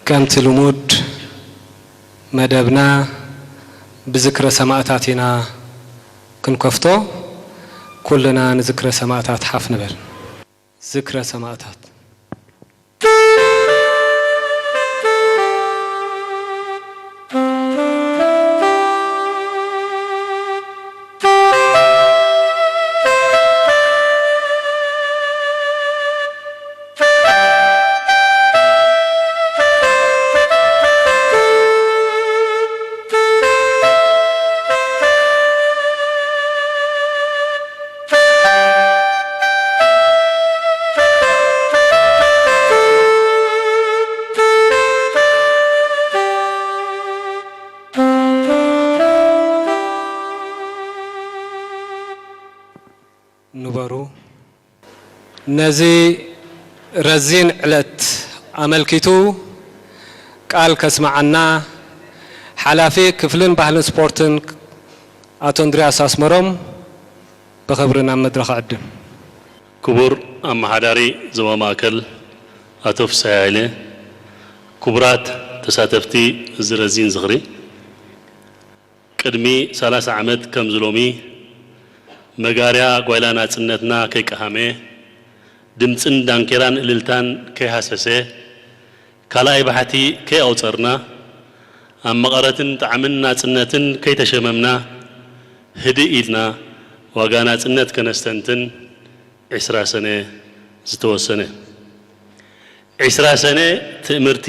ከምቲ ልሙድ መደብና ብዝክረ ሰማእታት ኢና ክንከፍቶ። ኩልና ንዝክረ ሰማእታት ሓፍ ንበል። ዝክረ ሰማእታት። ንበሩ። ነዚ ረዚን ዕለት ኣመልኪቱ ቃል ከስምዓና ሓላፊ ክፍልን ባህልን ስፖርትን ኣቶ እንድርያስ ኣስመሮም ብኽብሪ ናብ መድረኽ እዕድም። ክቡር ኣመሓዳሪ ዞባ ማእከል ኣቶ ፍስሃየ ሃይለ፣ ክቡራት ተሳተፍቲ እዚ ረዚን ዝኽሪ፣ ቅድሚ ሰላሳ ዓመት ከምዚ ሎሚ መጋርያ ጓይላ ናጽነትና ከይቀሃመ፣ ድምጽን ዳንኬራን እልልታን ከይሃሰሰ፣ ካልኣይ ባሕቲ ከይኣውጸርና፣ ኣብ መቐረትን ጣዕምን ናጽነትን ከይተሸመምና፣ ህድእ ኢልና ዋጋ ናጽነት ከነስተንትን፣ ዕስራ ሰነ ዝተወሰነ። ዕስራ ሰነ ትእምርቲ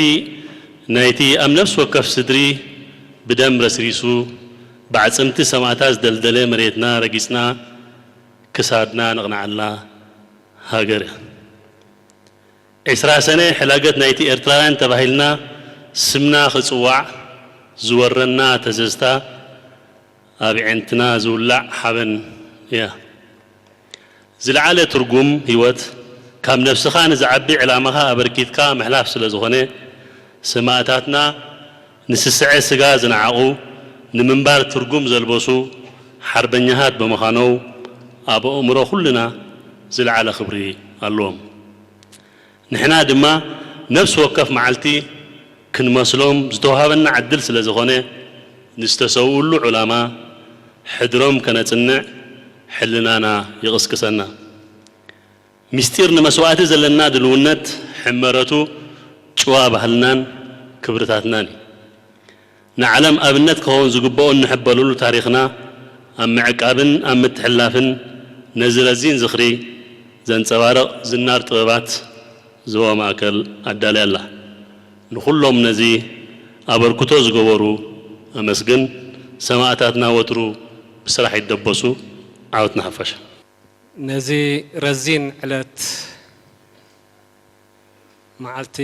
ናይቲ ኣብ ነፍሲ ወከፍ ስድሪ ብደም ረስሪሱ ብዓጽምቲ ሰማእታት ዝደልደለ መሬትና ረጊጽና ክሳድና ነቕንዓላ ሃገር እያ። ዕስራ ሰነ ሕላገት ናይቲ ኤርትራውያን ተባሂልና ስምና ክጽዋዕ ዝወረና ተዘዝታ ኣብ ዒንትና ዝውላዕ ሓበን እያ። ዝለዓለ ትርጉም ህይወት ካብ ነብስኻ ንዝዓቢ ዕላማኻ ኣበርኪትካ ምሕላፍ ስለ ዝኾነ፣ ሰማእታትና ንስስዐ ስጋ ዝነዓቑ፣ ንምንባር ትርጉም ዘልበሱ ሓርበኛታት ብምዃኖም ኣብ ኣእምሮ ኩልና ዝለዓለ ክብሪ ኣለዎም። ንሕና ድማ ነፍሲ ወከፍ መዓልቲ ክንመስሎም ዝተዋሃበና ዕድል ስለ ዝኾነ፣ ንዝተሰውእሉ ዕላማ ሕድሮም ከነጽንዕ ሕልናና ይቕስቅሰና። ምስጢር ንመስዋእቲ ዘለና ድልውነት ሕመረቱ ጭዋ ባህልናን ክብርታትናን እዩ። ንዓለም ኣብነት ክኸውን ዝግብኦ እንሕበለሉ ታሪኽና ኣብ ምዕቃብን ኣብ ምትሕልላፍን ነዚ ረዚን ዝኽሪ ዘንጸባርቕ ዝናር ጥበባት ዞባ ማእከል ኣዳልያ ኣላ። ንኹሎም ነዚ ኣበርክቶ ዝገበሩ ኣመስግን። ሰማእታትና ወትሩ ብስራሕ ይደበሱ። ዓወት ንሓፋሽ። ነዚ ረዚን ዕለት መዓልቲ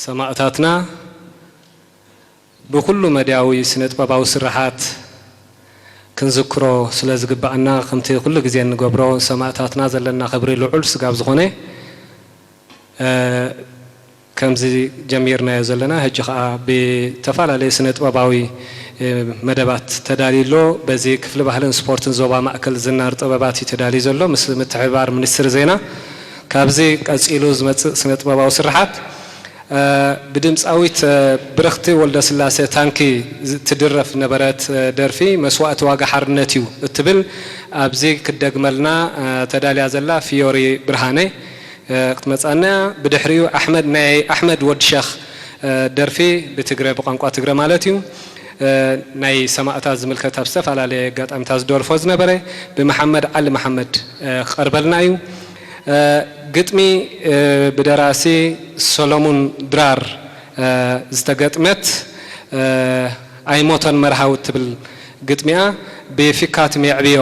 ሰማእታትና ብኹሉ መድያዊ ስነ-ጥበባዊ ስርሓት ክንዝክሮ ስለ ዝግብኣና፣ ከምቲ ኩሉ ግዜ እንገብሮ ሰማእታትና ዘለና ክብሪ ልዑል ስጋብ ዝኾነ፣ እ፣ ከምዚ ጀሚርናዮ ዘለና፣ ሕጂ ኸኣ ብተፈላለየ ስነ-ጥበባዊ፣ እ፣ መደባት ተዳልዩ ኣሎ። በዚ ክፍሊ ባህልን ስፖርትን ዞባ ማእከል ዝናር ጥበባት እዩ ተዳልዩ ዘሎ፣ ምስ ምትሕብባር ሚኒስትሪ ዜና። ካብዚ ቀጺሉ ዝመጽእ ስነ-ጥበባዊ ስርሓት፣ እ፣ ብድምጻዊት፣ እ፣ ብርኽቲ ወልደስላሴ ታንኪ ዝ-፣ ትድረፍ ነበረት፣ እ፣ ደርፊ መስዋእቲ ዋጋ ሓርነት እዩ እትብል ኣብዚ ክትደግመልና፣ እ፣ ተዳልያ ዘላ ፊዮሪ ብርሃነ፣ እ፣ ክትመጻና እያ። ብድሕሪኡ ኣሕመድ፣ ናይ ኣሕመድ ወዲ ሸኽ፣ እ፣ ደርፊ ብትግረ፣ ብቋንቋ ትግረ ማለት እዩ። እ፣ ናይ ሰማእታት ዝምልከት ኣብ ዝተፈላለየ ኣጋጣሚታት ዝደርፎ ዝነበረ ብመሓመድ ዓሊ መሓመድ፣ እ፣ ክቐርበልና እዩ። እ፣ ግጥሚ፣ እ፣ ብደራሲ ሰሎሙን ድራር፣ እ፣ ዝተገጥመት፣ እ፣ ኣይሞተን መርሃዊ እትብል ግጥሚኣ ብፊካትም የዕብዮ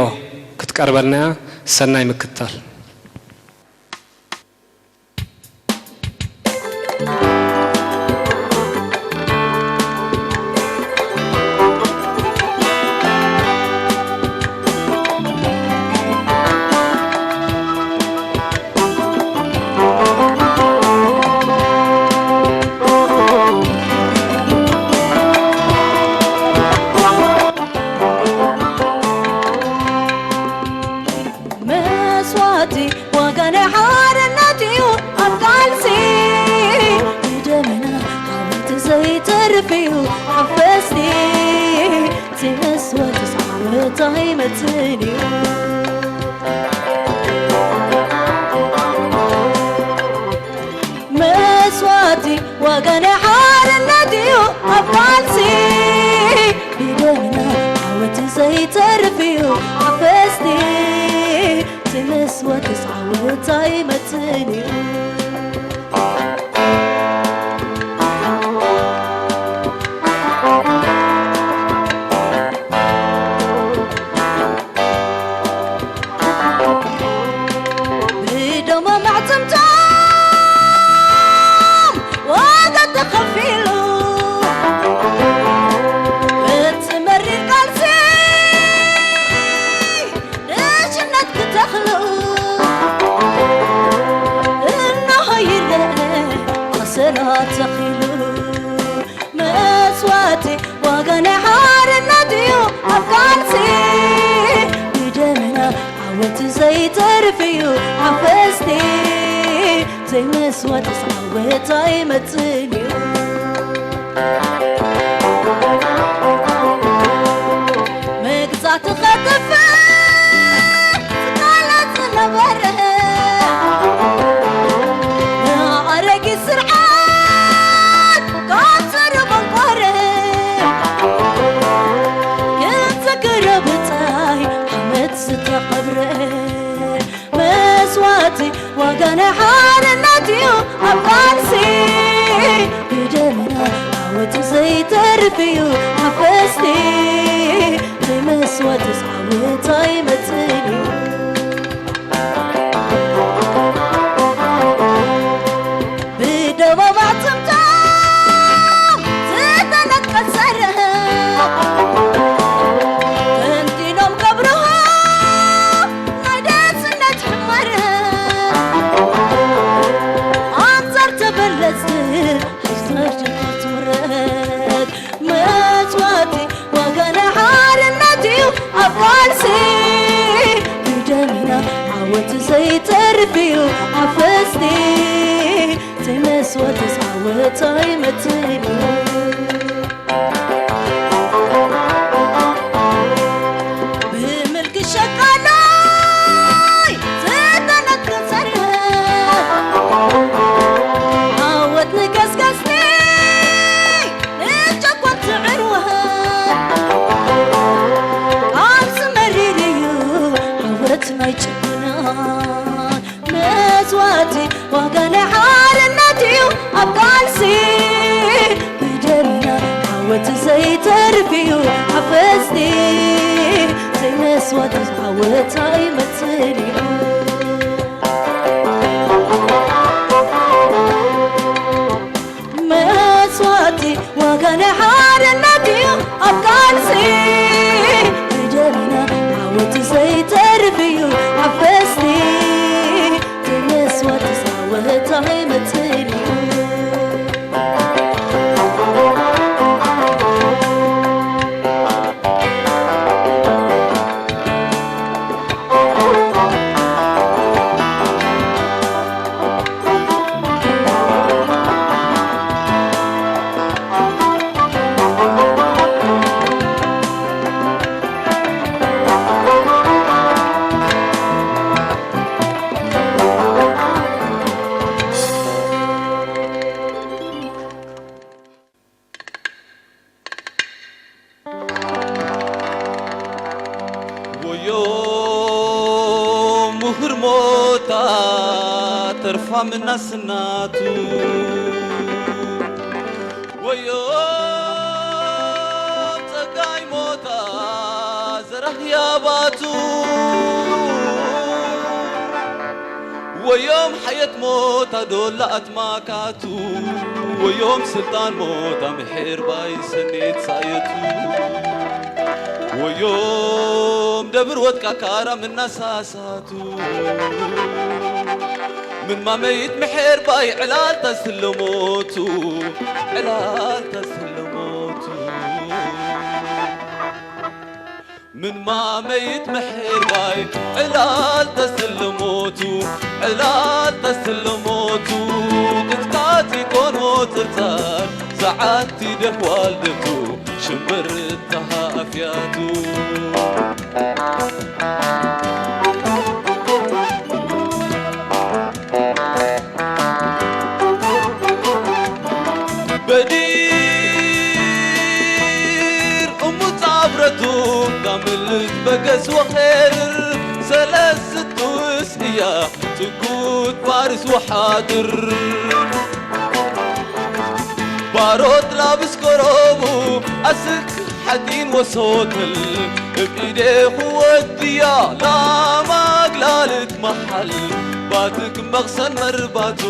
ክትቀርበልና እያ። ሰናይ ምክትታል። እንታይ ይመጽእ እዩ? መስዋእቲ ዋጋ ናይ ሓርነት እዩ ኣብ ቃልሲ ብደምና ዓወት ዘይተርፍ እዩ ሓፈስቲ እቲ መስዋእትስ ዓወት ኣይመጽእን እዩ። ብደሞም ኣዕፅምቶም ዋጋ ተኸፊሉ እቲ መሪር ቃልሲ ድሽነት ክተኽሉ እነሆ ይረአ ኣሰራት ተኺሉ። መስዋእቲ ዋጋ ናይ ሓርነት እዩ ኣብ ቃልሲ ብደምና ዓወት ዘይተርፍ እዩ ሓፈስቲ ዘይመስዋእትስ ዓወት ኣይመጽእን እዩ። መግዛእቲ ኸጥፍእ ዝቃለስ ዝነበረ ኣረጊት ስርዓት ካብ ስሩ መንቆረ ክንዝክሮ ብጻይ ዓመት ዝተቐብረ መስዋእቲ ዋጋ ናይ ሓርነት እዩ ኣብ ቃልሲ ብደምና ዓወት ዘይተርፍ እዩ ሓፈስቲ ብመስዋእትስ ዓወት ኣይመጽእን እዩ። ብደቦም ኣዕፅምቶም ዝተነቀል ሰረቕ ተንቲኖም ከብርሁ ናይ ደስነት ሕመረ ኣንፃር ተበለፅቲ ሒዝና ጀካት ምረት መስዋእቲ ዋጋ ናይ ሓርነት እዩ ኣብ ቃልሲ ብደምና ዓወት ዘይተርፍ እዩ ሓፈስቲ እቲ መስዋእትስ ዓወት ኣይመጽእን እዩ። ብምልኪ ሸቃላይ ዝተነከሰ ዓወት ንገስገስቲ ንጨቆንቲ ዕርወት ቃልሲ መሪር እዩ ዓወት ናይ ጭቁናት መስዋእቲ ዋጋ ናይ ሓርነት እዩ ኣብ ቃልሲ ብደምና ዓወት ዘይተርፍ እዩ ሓፈስቲ ዘይመስዋእቲ ዓወት ኣይመጽእን እዩ። መስዋእቲ ዋጋ ናይ ሓርነት እዩ ኣብ ቃልሲ ብደምና ዓወት ዘይተርፍ እዩ ሓፈስቲ እቲ መስዋእትስ ዓወት ኣይመጽእን እዩ። ወዮ ምሁር ሞታ ተርፋ ምናስናቱ፣ ወዮ ጸጋይ ሞታ ዘራህያባቱ፣ ወዮም ሓየት ሞታ ዶላ ኣትማካቱ፣ ወዮም ስልጣን ሞታ ምሕር ባይ ሰኔት ሳየቱ፣ ወዮም ደብር ወጥቃ ካራ ምናሳሳቱ፣ ምን ማመይት ምሕር ባይ ዕላል ተስልሞቱ፣ ዕላል ተስልሞቱ። ምን ማመይት ምሕር ባይ ዕላል ተስልሞቱ፣ ዕላል ተስልሞቱ። ቅጥቃጥ ይኮኖ ጽርጻር ሰዓቲ ደፍዋልደቱ ሽምብር ተሃፍያቱ። ገስ ወኸርር ሰለስቱስ እያ ጽጉት ፋርስ ወሓድር ባሮት ላብስ ከረቡ ኣስክ ሓጢን ወሶትል እብ ኢዴኹ ወድያ ላማግላልት መሓል ባትክ መቕሰን መርባቱ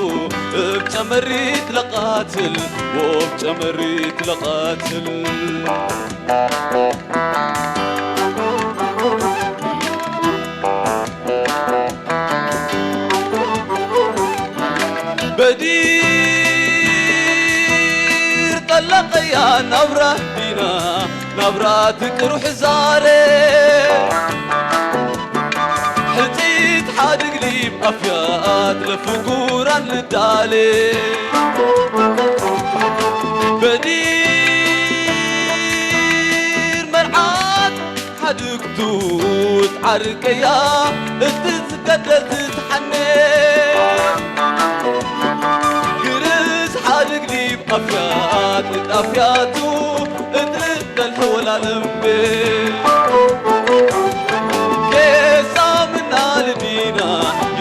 እብ ጨመሪት ለቓትል ወብ ጨመሪት ለቓትል በዲር ጠለቐያ ናብራ ዲና ናብራ ትቅሩሕ ዛሬ ሕፂት ሓድግ ሊብ ኣፍያት ለፍጉራን ልዳሌ በዲር መርዓት ሓድግቱ ትዓርከያ እትዝገደል ትትሓኔ ግርዝ ሓድግ ዲብ ኣፍያት ልጣፍያቱ እትልደል ሕወላለም ቤ ጌሳምና ልዲና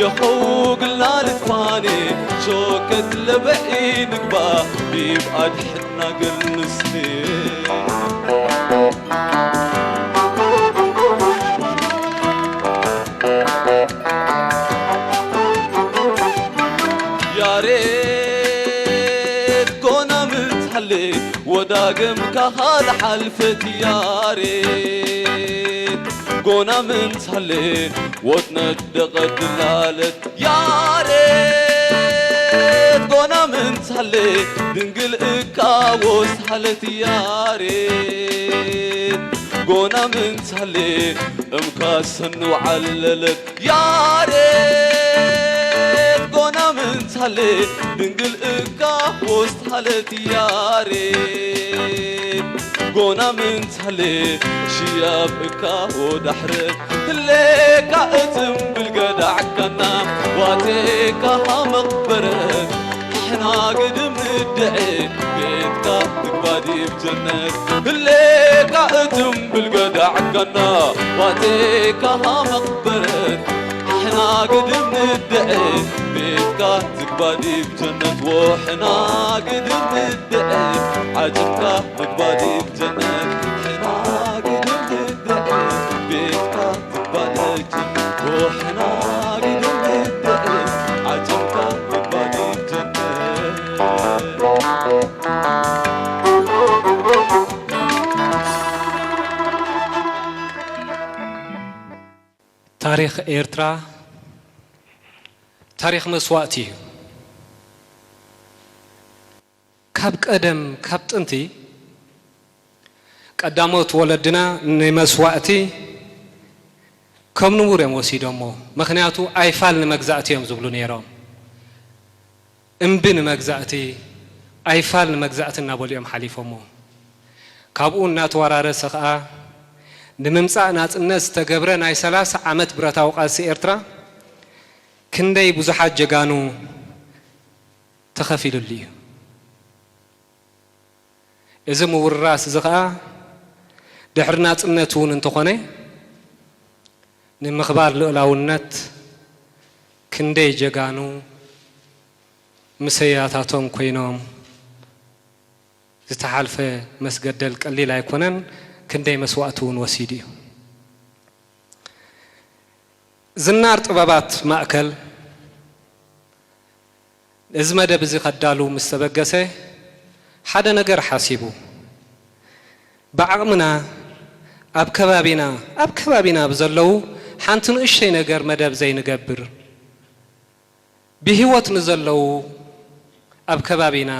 የኸውግልና ልትፋኔ ሾከት ለበዒ ንግባ ዲብ ኣድሕድ ናገር ንስኔ ያሬድ ጎና ምንታሌ ወዳግም ካኻ ለሓልፈት ያሬድ ጎና ምንታሌ ወጥነት ደቐድላለት ያሬድ ጎና ምንታሌ ድንግል እካ ወስሃለት ያሬድ ጎና ምንታሌ እምካ ሰንው ዓለለት ያሬድ ጎና ምንታሌ ድንግል እካ ወስሃለት ያሬድ ጎና ምንታሌ ሽያብ እካ ወዳሕረ ህሌካ እትምብል ገዳዕካና ዋቴካ ሃመቕበረ ንሕና ግድም ንድዐ ቤትካ ትግባዲብ ጀነት ህሌካ እትምብል ገዳዕካና ዋቴካ ሃመቕበረ ንሕና ግድም ንድዐ ቤትካ ትግባዲብ ጀነት ወሕና ግድም ንድዐ ዓጅብካ ትግባዲብ ጀነት ንሕና ግድም ንድዐ ቤትካ ትግባዲብ ጀነት ወሕና ግድም ንድዐ ዓጅብካ ትግባዲብ ጀነት ታሪኽ ኤርትራ ታሪኽ መስዋእቲ እዩ። ካብ ቀደም ካብ ጥንቲ ቀዳሞት ወለድና ንመስዋእቲ ከም ንቡር እዮም ወሲዶሞ። ምኽንያቱ ኣይፋል ንመግዛእቲ እዮም ዝብሉ ነይሮም። እምቢ ንመግዛእቲ፣ ኣይፋል ንመግዛእቲ እናበሉ እዮም ሓሊፎሞ። ካብኡ እናተወራረሰ ኸኣ ንምምጻእ ናጽነት ዝተገብረ ናይ ሰላሳ ዓመት ብረታዊ ቃልሲ ኤርትራ ክንደይ ብዙሓት ጀጋኑ ተኸፊሉሉ እዩ። እዚ ምውርራስ እዚ ኸኣ ድሕሪ ናጽነት እውን እንተኾነ ንምኽባር ልኡላውነት ክንደይ ጀጋኑ ምሰያታቶም ኮይኖም ዝተሓልፈ መስገደል ቀሊል ኣይኮነን፣ ክንደይ መስዋእቲ እውን ወሲዱ እዩ። ዝናር ጥበባት ማእከል እዚ መደብ እዚ ከዳሉ ምስ ተበገሰ ሓደ ነገር ሓሲቡ፣ ብዓቕምና ኣብ ከባቢና ኣብ ከባቢና ብዘለዉ ሓንቲ ንእሽተይ ነገር መደብ ዘይንገብር፣ ብህይወት ንዘለዉ ኣብ ከባቢና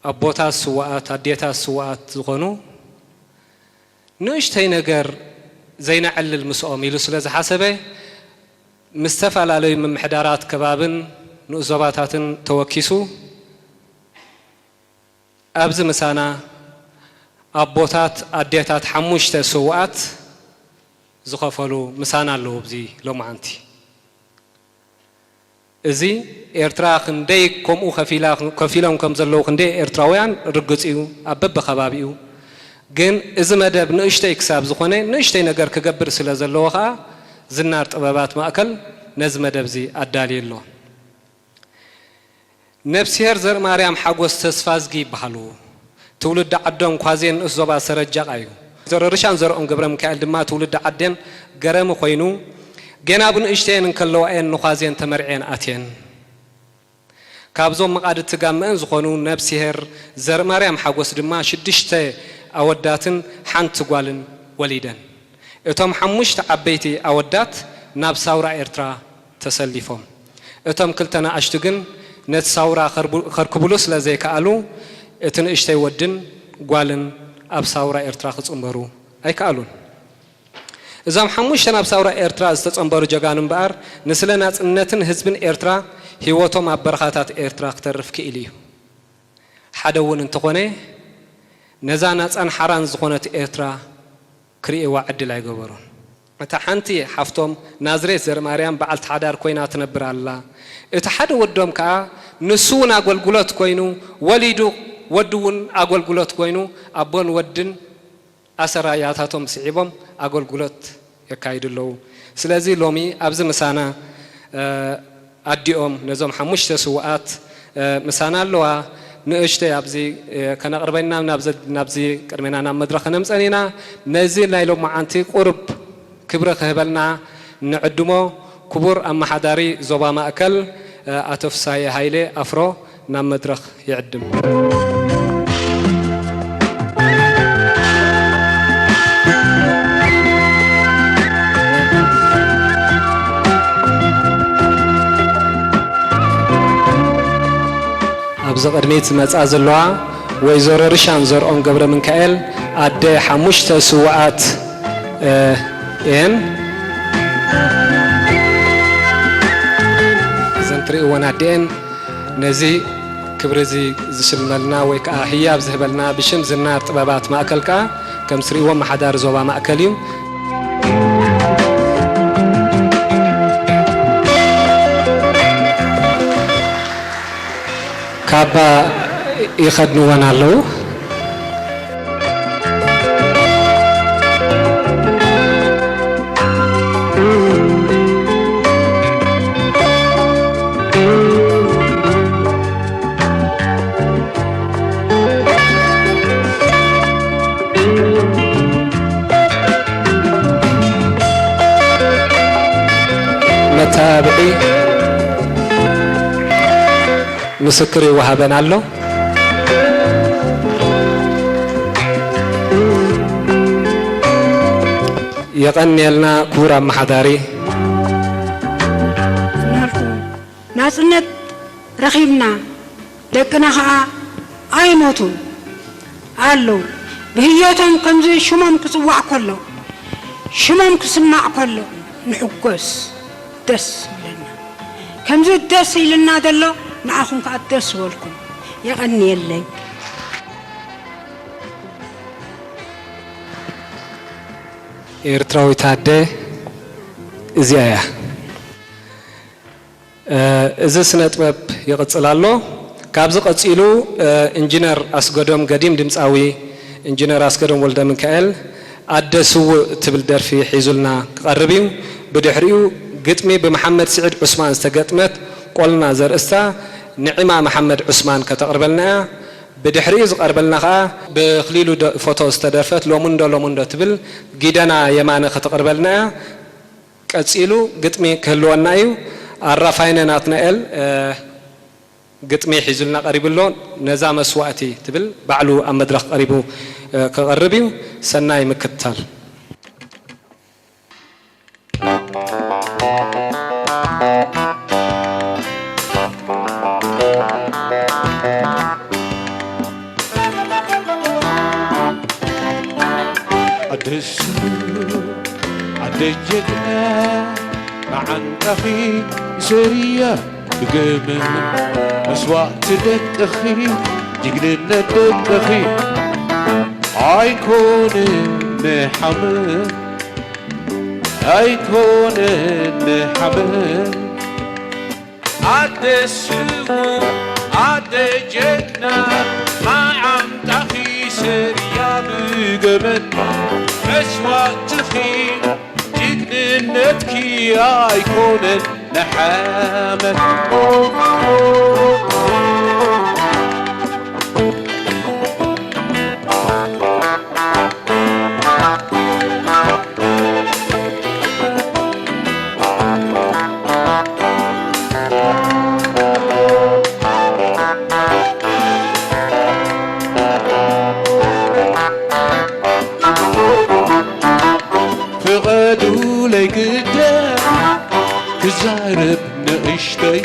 ኣቦታት ስውኣት ኣዴታት ስውኣት ዝኾኑ ንእሽተይ ነገር ዘይነዕልል ምስኦም ኢሉ ስለ ዝሓሰበ ምስ ዝተፈላለዩ ምምሕዳራት ከባብን ንኡስ ዞባታትን ተወኪሱ ኣብዚ ምሳና ኣቦታት ኣዴታት ሓሙሽተ ስውኣት ዝኸፈሉ ምሳና ኣለዉ ኣብዚ ሎማዓንቲ። እዚ ኤርትራ ክንደይ ከምኡ ከፊላ ከፊሎም ከም ዘለዉ ክንደይ ኤርትራውያን ርግጽ እዩ። ኣብ በብኸባቢኡ ግን እዚ መደብ ንእሽተይ ክሳብ ዝኾነ ንእሽተይ ነገር ክገብር ስለ ዘለዎ ኸኣ ዝናር ጥበባት ማእከል ነዚ መደብ እዚ ኣዳልዩ ኣሎ። ነፍስሄር ዘርእማርያም ሓጎስ ተስፋዝጊ ይበሃሉ። ትውልዲ ዓዶም ኳዜን ንኡስ ዞባ ሰረጃቕ እዩ። ዘረርሻን ዘርኦም ገብረ ሚካኤል ድማ ትውልዲ ዓዴን ገረሚ ኮይኑ፣ ገና ብንእሽተየን እንከለዋ እየን ንኳዜን ተመርዕየን ኣትየን። ካብዞም መቓድቲ ጋመአን ዝኾኑ ነብስሄር ዘርእማርያም ሓጎስ ድማ ሽዱሽተ ኣወዳትን ሓንቲ ጓልን ወሊደን። እቶም ሓሙሽተ ዓበይቲ ኣወዳት ናብ ሳውራ ኤርትራ ተሰሊፎም። እቶም ክልተ ንኣሽቱ ግን ነቲ ሳውራ ከርቡ-፣ ከርክቡሉ ስለ ዘይከኣሉ፣ እቲ ንእሽተይ ወድን ጓልን ኣብ ሳውራ ኤርትራ ክጽንበሩ ኣይከኣሉን። እዞም ሓሙሽተ ናብ ሳውራ ኤርትራ ዝተጸንበሩ ጀጋኑ እምበኣር፣ ንስለ ናጽነትን ህዝብን ኤርትራ ህይወቶም ኣብ በረኻታት ኤርትራ ክተርፍ ክኢሉ እዩ። ሓደ እውን እንተኾነ፣ ነዛ ናጻን ሓራን ዝኾነት ኤርትራ ክርእይዋ ዕድል ኣይገበሩን። እታ ሓንቲ ሓፍቶም ናዝሬት ዘርእማርያም በዓልቲ ሓዳር ኮይና ትነብር ኣላ። እቲ ሓደ ወዶም ከኣ ንሱ እውን ኣገልግሎት ኮይኑ ወሊዱ፣ ወዲ እውን ኣገልግሎት ኮይኑ ኣቦን ወድን ኣሰራያታቶም ስዒቦም ኣገልግሎት የካይዱ ኣለዉ። ስለዚ ሎሚ ኣብዚ ምሳና፣ እ፣ ኣዲኦም ነዞም ሓሙሽተ ስዉኣት፣ እ፣ ምሳና ኣለዋ። ንእሽተይ ኣብዚ፣ እ፣ ከነቕርበና ናብዚ፣ ናብዚ ቅድሜና ናብ መድረኽ ከነምጸን ኢና። ነዚ ናይ ሎማዓንቲ ቁሩብ ክብሪ ክህበልና ንዕድሞ ክቡር ኣመሓዳሪ ዞባ ማእከል፣ እ፣ ኣቶ ፍሳየ ሃይለ ኣፍሮ ናብ መድረኽ ይዕድም። ኣብዚ ቅድሚት ዝመጻ ዘለዋ ወይዘሮ ርሻን ዘርኦም ገብረ ምንካኤል ኣደ ሓሙሽተ ስዉኣት፣ እ፣ እየን። እዘን ትርእይወን ኣዲኤን ነዚ ክብሪ እዚ ዝሽልመልና ወይ ከዓ ህያብ ዝህበልና ብሽም ዝናር ጥበባት ማእከል ከዓ ከም ትርእይዎ ኣመሓዳሪ ዞባ ማእከል እዩ። ካባ ይኸድንወን ኣለዉ። መተባብዒ ምስክር ይወሃበን ኣሎ። የቐንየልና ክቡር ኣመሓዳሪ። ናጽነት ረኺብና፣ ደቅና ኸኣ ኣይሞቱን ኣለዉ። ብህይወቶም ከምዚ ሽሞም ክጽዋዕ ከሎ፣ ሽሞም ክስማዕ ከሎ ንሕጎስ፣ ደስ ይብለና። ከምዚ ደስ ኢልና ዘሎ ንዓኹም ከኣ ደስ ይበልኩም። የቐንየለይ። ኤርትራዊት ኣደ እዚኣ እያ። እ፣ እዚ ስነ ጥበብ ይቕጽል ኣሎ። ካብዚ ቀጺሉ፣ እ፣ ኢንጂነር ኣስገዶም ገዲም ድምጻዊ ኢንጂነር ኣስገዶም ወልደ ሚካኤል ኣደ ስውእ እትብል ደርፊ ሒዙልና ክቐርብ እዩ። ብድሕሪኡ ግጥሚ ብመሓመድ ስዒድ ዑስማን ዝተገጥመት ቆልና ዘርእስታ ንዒማ መሓመድ ዑስማን ከተቕርበልና እያ። ብድሕሪኡ ዝቐርበልና ኸኣ ብኽሊሉ ደ-፣ ፎቶ ዝተደርፈት ሎሙንዶ ሎሙንዶ ትብል ጊደና የማነ ከተቕርበልና እያ። ቀጺሉ ግጥሚ ክህልወና እዩ። ኣራፋይነ ናትናኤል፣ እ፣ ግጥሚ ሒዙልና ቀሪቡ ኣሎ። ነዛ መስዋእቲ ትብል ባዕሉ ኣብ መድረኽ ቀሪቡ፣ እ፣ ክቐርብ እዩ። ሰናይ ምክትታል። ኣደሱ ኣደ ጀግና መዓንጣኺ ሰሪያ ብገመ መስዋእቲ ደቅኺ ጅግንነት ደቅኺ ኣይኮንን ንሓመ ኣይኮንን ንሓመ ኣደ ስውእ ኣደ ጀግና መዓንጣኺ ሰሪያ ብገ ገመድ መስዋእትኺ ጅግንነትኪ ኣይኮነን ንሓመድ። ፍቐዱለይ ግደ ክዛረብ ንእሽተይ፣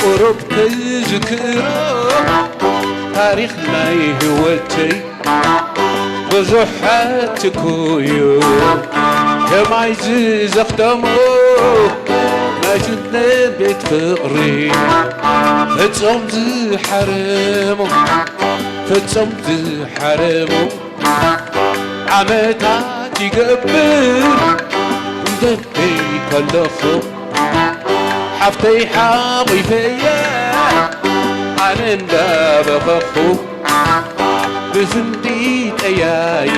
ቁሩብ ክዝክሮ ታሪኽ ናይ ህይወተይ። ብዙሓት እኮ እዩ ከማይ ዝዘኽተሙ፣ መጅን ቤት ፍቕሪ ፍጹም ዝሓረሙ፣ ፍጹም ዝሓረሙ። ዓመታት ይገብር ደቀይ ከለኹ፣ ሓፍተይ ሓቑፈያ ኣነ እንዳበኸኹ፣ ብዝምዲ ጠያየ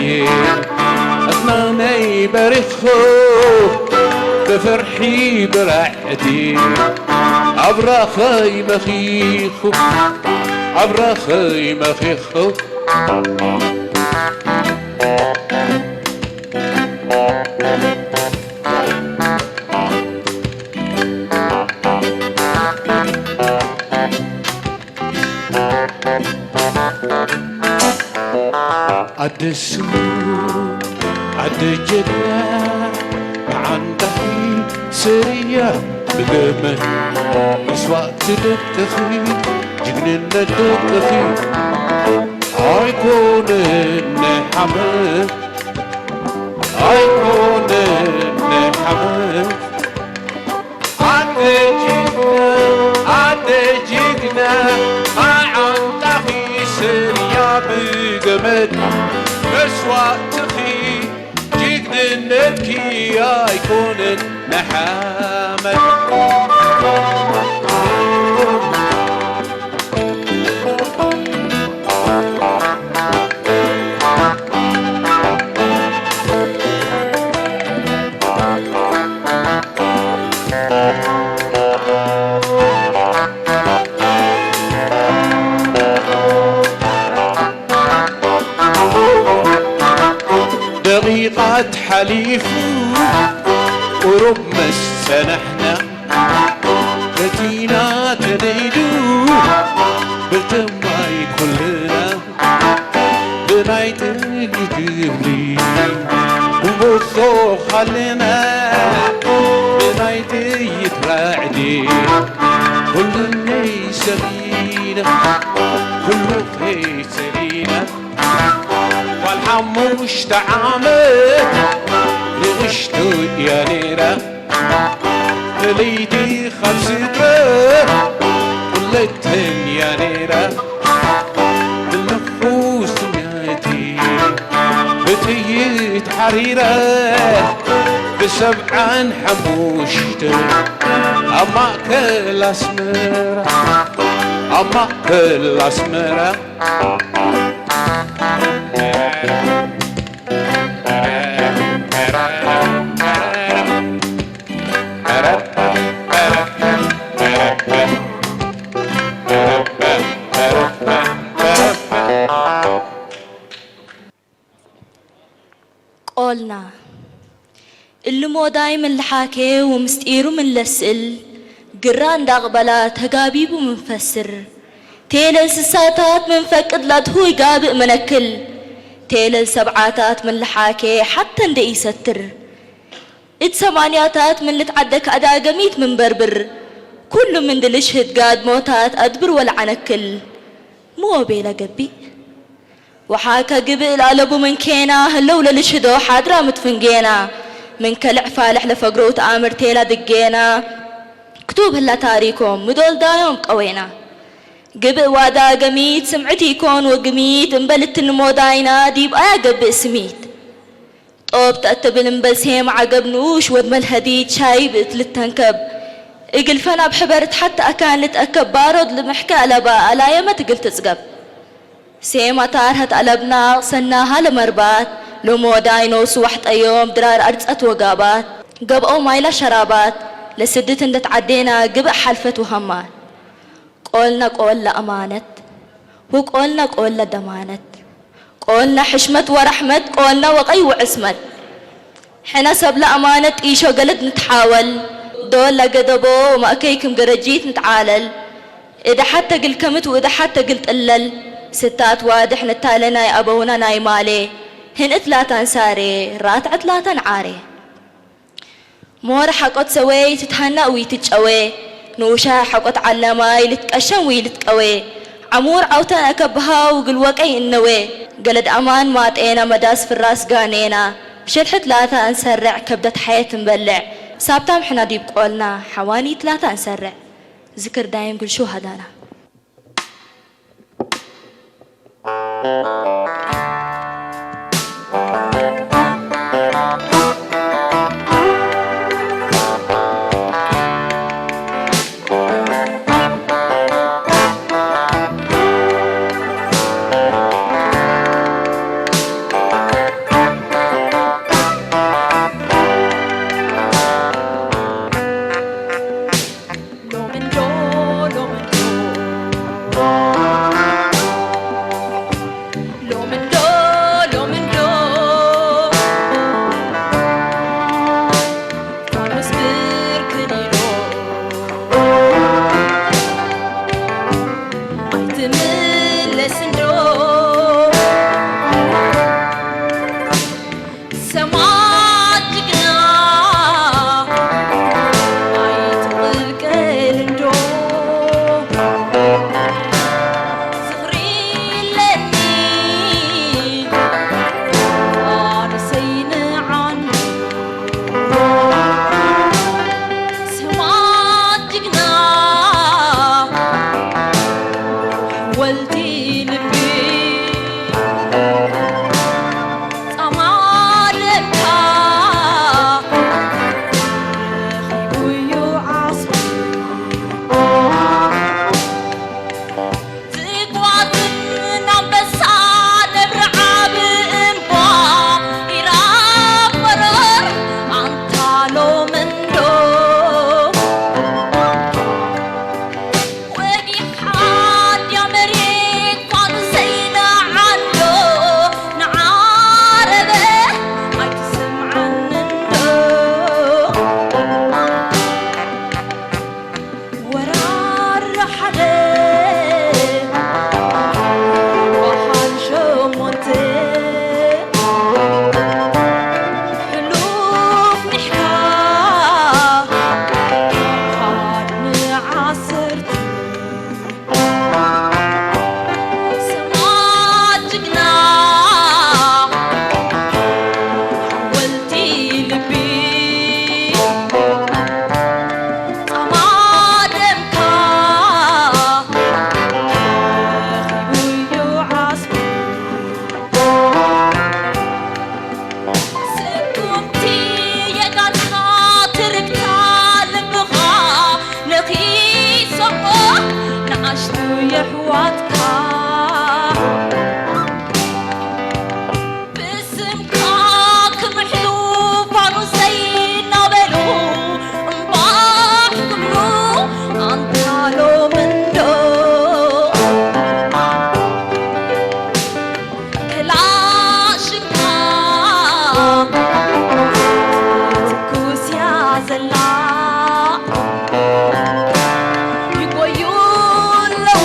ኣስናነይ በሪኹ፣ ብፍርሒ ብራዕዲ ኣብራኸይ መኺኹ፣ ኣብራኸይ መኺኹ። ኣደሱ ኣደ ጀግና መዓንጣኺ ስርያ ብገመድ መስዋእቲ ደቅኺ ጅግንነት ደቅኺ ኣይኮነን ናይ ሓመድ ኣይኮነን ናይ ሓመድ ኣደ ጅግና ኣደ ጅግና መዓንጣኺ ስርያ ብገመድ መስዋእትኺ ጅግንነትኪ ኣይኮነን ንሓመድ። ደቂቓት ሓሊፉ ቁሩብ ምስ ጸናሕና፣ በቲና ተነይዱ ብተማይ ኩልና ብናይ ጥይት ግብሪ ንሞቶ ኻልና ብናይ ጥይት ራዕዲ ኩሉነይ ሰሊና ኩሉ ከይሰሊና ጓል ሓሙሽተ ዓመት ንእሽቶ እያ ነይራ። ለይቲ ካብ ስድራ ቁለተን እያ ነይራ። ብልኹ ስምዕቲ ብጥይት ሓሪራ ብሰብዓን ሓሙሽተ ኣብ ማእከል ኣስመራ ኣብ ማእከል ኣስመራ ቆልና እልሞዳይ ምን ልሓኬ ወምስጢሩ ምን ለስእል ግራ እንዳቕበላ ተጋቢቡ ምን ፈስር ቴለል ስሳታት ምን ፈቅድ ላትሁይ ጋብእ መነክል ቴለል ሰብዓታት ምን ልሓኬ ሓተ እንደ ኢሰትር እት ሰማንያታት ምን ልትዓደክ ኣዳገሚት ምን በርብር ኩሉ ምን ድልሽህድ ጋድሞታት ኣድብር ወለዓነክል ምዎ ቤለ ገቢእ። ወሓከ ግብእ ለኣለቡ ምን ኬና ህለው ለልሽህዶ ሓድራ ምትፍንጌና ምን ከልዕ ፋልሕ ለፈግረው ተኣምር ቴላ ድጌና ክቱብ ህላ ታሪኮም ምዶልዳዮም ቀዌና። ግብእ ዋዳ ገሚት ስምዕት ኢኮን ወግሚት እምበል እትንሞዳይና ዲብ ኣያ ገብእ ስሚት ጦብ ተእትብል እምበል ሴም ዓገብ ንኡሽ ወድ መልሀዲት ሻይብ እት ልተንከብ እግል ፈን ኣብ ሕበር እት ሐተ ኣካን ልትአከብ ባሮድ ልምሕከ ኣለባ ኣላየመት እግል ትጽገብ። ሴም ኣታርሀት ኣለብናቕ ሰናሃ ለመርባት፣ ሎሞዳይ ኖሱ ዋሕጠዮም ድራር ኣርጸት ወጋባት፣ ገብአው ማይላ ሸራባት፣ ለስድት እንደት ዓዴና ግብእ ሓልፈት ወሀማት። ቆልና ቆላ ኣማነት፣ ወቆልና ቆላ ደማነት፣ ቆልና ሕሽመት ወራሕመት፣ ቆልና ወቀይ ወዕስመት። ሕነ ሰብለ ኣማነት ጢሾ ገለድ ንትሓወል፣ ዶላ ገደቦ ወማእከይ ክም ገረጂት ንትዓለል። እደ ሓድ ተግል ከምት ወእደ ሓድ ተግል ጥለል፣ ስታት ዋድሕ ንታለ ናይ ኣበውና ናይ ማሌ፣ ህንእት ላታ እንሳሬ፣ ራትዐት ላታ ንዓሬ። ሞር ሓቆት ሰወይ ትትሃና ዊ ትጨወ፣ ንኡሻ ሓቆት ዓለማይ ልትቀሸም ዊ ልትቀወ፣ ዓሙር ዓውተን ኣከብሃው ግልወቀይ እነወ፣ ገለድ ኣማን ማጤና መዳስ ፍራስ ጋኔና፣ ብሸድሕት ላታ እንሰርዕ ከብደት ሓየት እንበልዕ፣ ሳብታም ሕና ዲብ ቆልና ሓዋኒት ላታ እንሰርዕ። ዝክር ዳይም ግልሹ ሃዳና። ሎምንዶ ሎምንዶ ሎምንዶ ሎምንዶ ፋኑስ ብርክን ኢሎ ኣይትምለስ እንዶ ሰማት ጅግና ኣይትቕልቀል እንዶ ዝኽሪ ኣለኒ ቃልሰይ ንዓንዶ ሰማት ጅግና ወልዲ ልቢ ጻማ ደምካ ረኺቡ'ዩ ዓስቢ። ዝጓዝን ኣንበሳ ነብሪ ዓቢ እምባ ኢራቕ በረር ኣንታ ሎምንዶ ወጊሓ ድያ መሬት ፋኑሰይ ንዓንዶ ንዓረበ ኣይትሰምዓኒ እንዶ ወራር ሓደ በሃል ሸሞንተ ሕሉፍ ሚሕካ ሓድሚ ዓሰርተ ሰማት ጅግና ሓወልቲ ልቢ ጻማ ደምካ ረኺቡ'ዩ ዓስቢ። ስጉምቲ የጋርካ ትርግታ ልብኻ ነኺሶሞ ንኣሽቱ የሕዋትካ ብስምካ ክምሕሉ ፋኑሰይ እናበሉ እምባሕ ክብሉ ኣንታ ሎምንዶ ክላሽንካ ትኩስ እያ ዘላ ይጎዩ ኣለዉ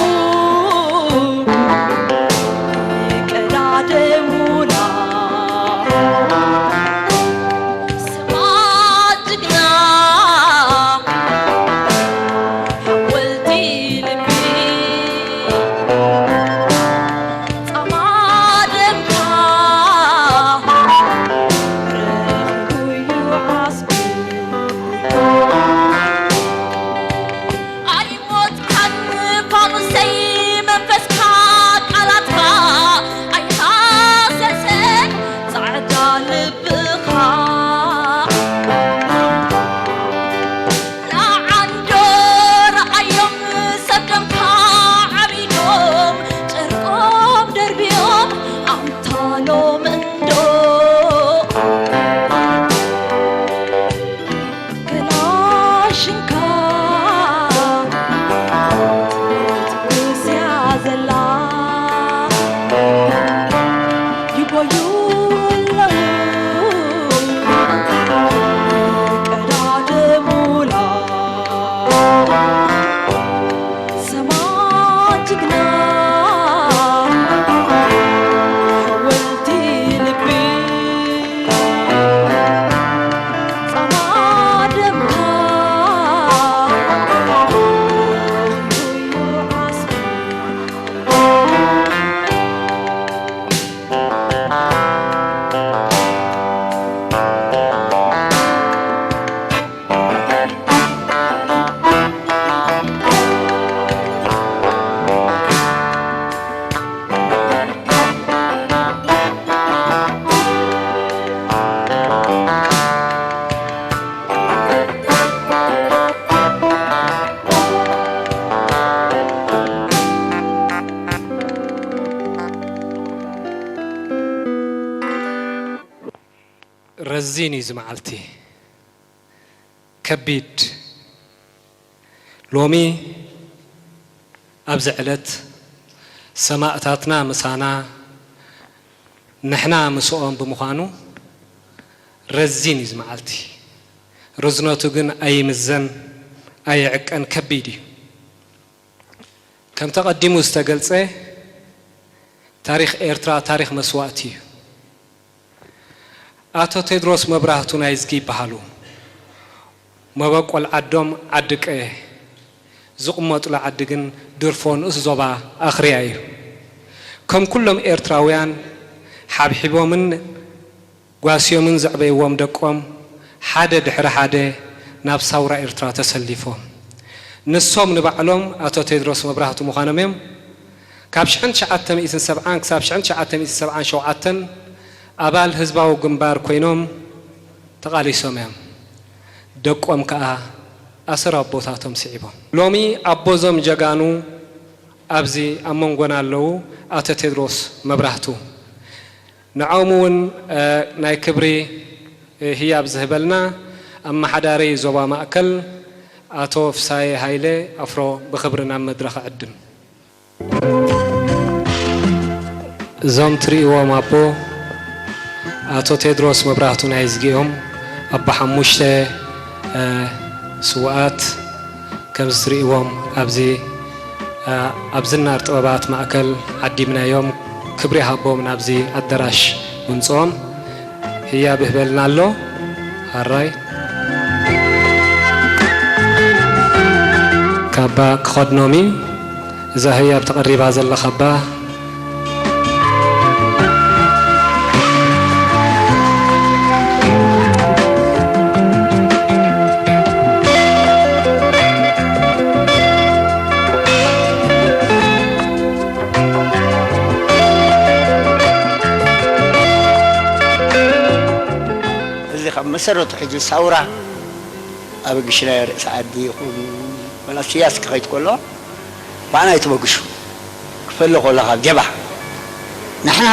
ጅግና ሓወልቲ ልቢ ጻማ ደምካ ዓስቢ። ረዚን እዩ እዚ መዓልቲ፣ ከቢድ። ሎሚ ኣብዚ ዕለት ሰማእታትና ምሳና፣ ንሕና ምስኦም ብምዃኑ ረዚን እዩ እዚ መዓልቲ። ርዝነቱ ግን ኣይምዘን፣ ኣይዕቀን፣ ከቢድ እዩ። ከምቲ ቀዲሙ ዝተገልጸ፣ ታሪኽ ኤርትራ ታሪኽ መስዋእቲ እዩ። ኣቶ ቴድሮስ መብራህቱ ናይዝጊ ይበሃሉ። መበቆል ዓዶም ዓዲ ቀየ፣ ዝቕመጡሉ ዓዲ ግን ድርፎ ንኡስ ዞባ ኣኽርያ እዩ። ከም ኩሎም ኤርትራውያን፣ ሓብሒቦምን ጓስዮምን ዘዕበይዎም ደቆም ሓደ ድሕሪ ሓደ ናብ ሳውራ ኤርትራ ተሰሊፎም። ንሶም ንባዕሎም ኣቶ ቴድሮስ መብራህቱ ምዃኖም እዮም። ካብ ሽሕን ትሽዓተ ሚእትን ሰብዓን ክሳብ ሽሕን ትሽዓተ ሚእትን ሰብዓን ሸውዓተን ኣባል ህዝባዊ ግንባር ኮይኖም ተቓሊሶም እዮም። ደቆም ከኣ ኣሰር ኣቦታቶም ስዒቦም። ሎሚ ኣቦዞም ጀጋኑ ኣብዚ ኣብ መንጎና ኣለዉ፣ ኣቶ ቴድሮስ መብራህቱ። ንዖም እውን፣ እ፣ ናይ ክብሪ፣ እ፣ ህያብ ዝህበልና ኣመሓዳሪ ዞባ ማእከል ኣቶ ፍሳዬ ሃይለ ኣፍሮ ብኽብሪ ናብ መድረኽ እዕድም። እዞም ትርእይዎም ኣቦ ኣቶ ቴድሮስ መብራህቱ ናይዝጊ እዮም። ኣቦ ሓሙሽተ፣ እ፣ ስዉኣት ከምዚ ትርእይዎም ኣብዚ፣ እ፣ ኣብ ዝናር ጥበባት ማእከል ዓዲምናዮም። ክብሪ ሃቦም ናብዚ ኣደራሽ ምምጽኦም ህያብ ይህበልና ኣሎ። ሃራይ ካባ ክኸድኖም እዩ። እዛ ህያብ ተቐሪባ ዘላ ካባ። እዚ ካብ መሰረቱ ሕጂ ሳውራ ኣብ ግሽናዮ ርእሲ ዓዲ ይኹን፣ ወላ ስያስ ክኸይድ ከሎ፣ ብኣና ይትበግሹ። ክፈሊ ከሎ ካብ ጀብሃ፣ ንሕና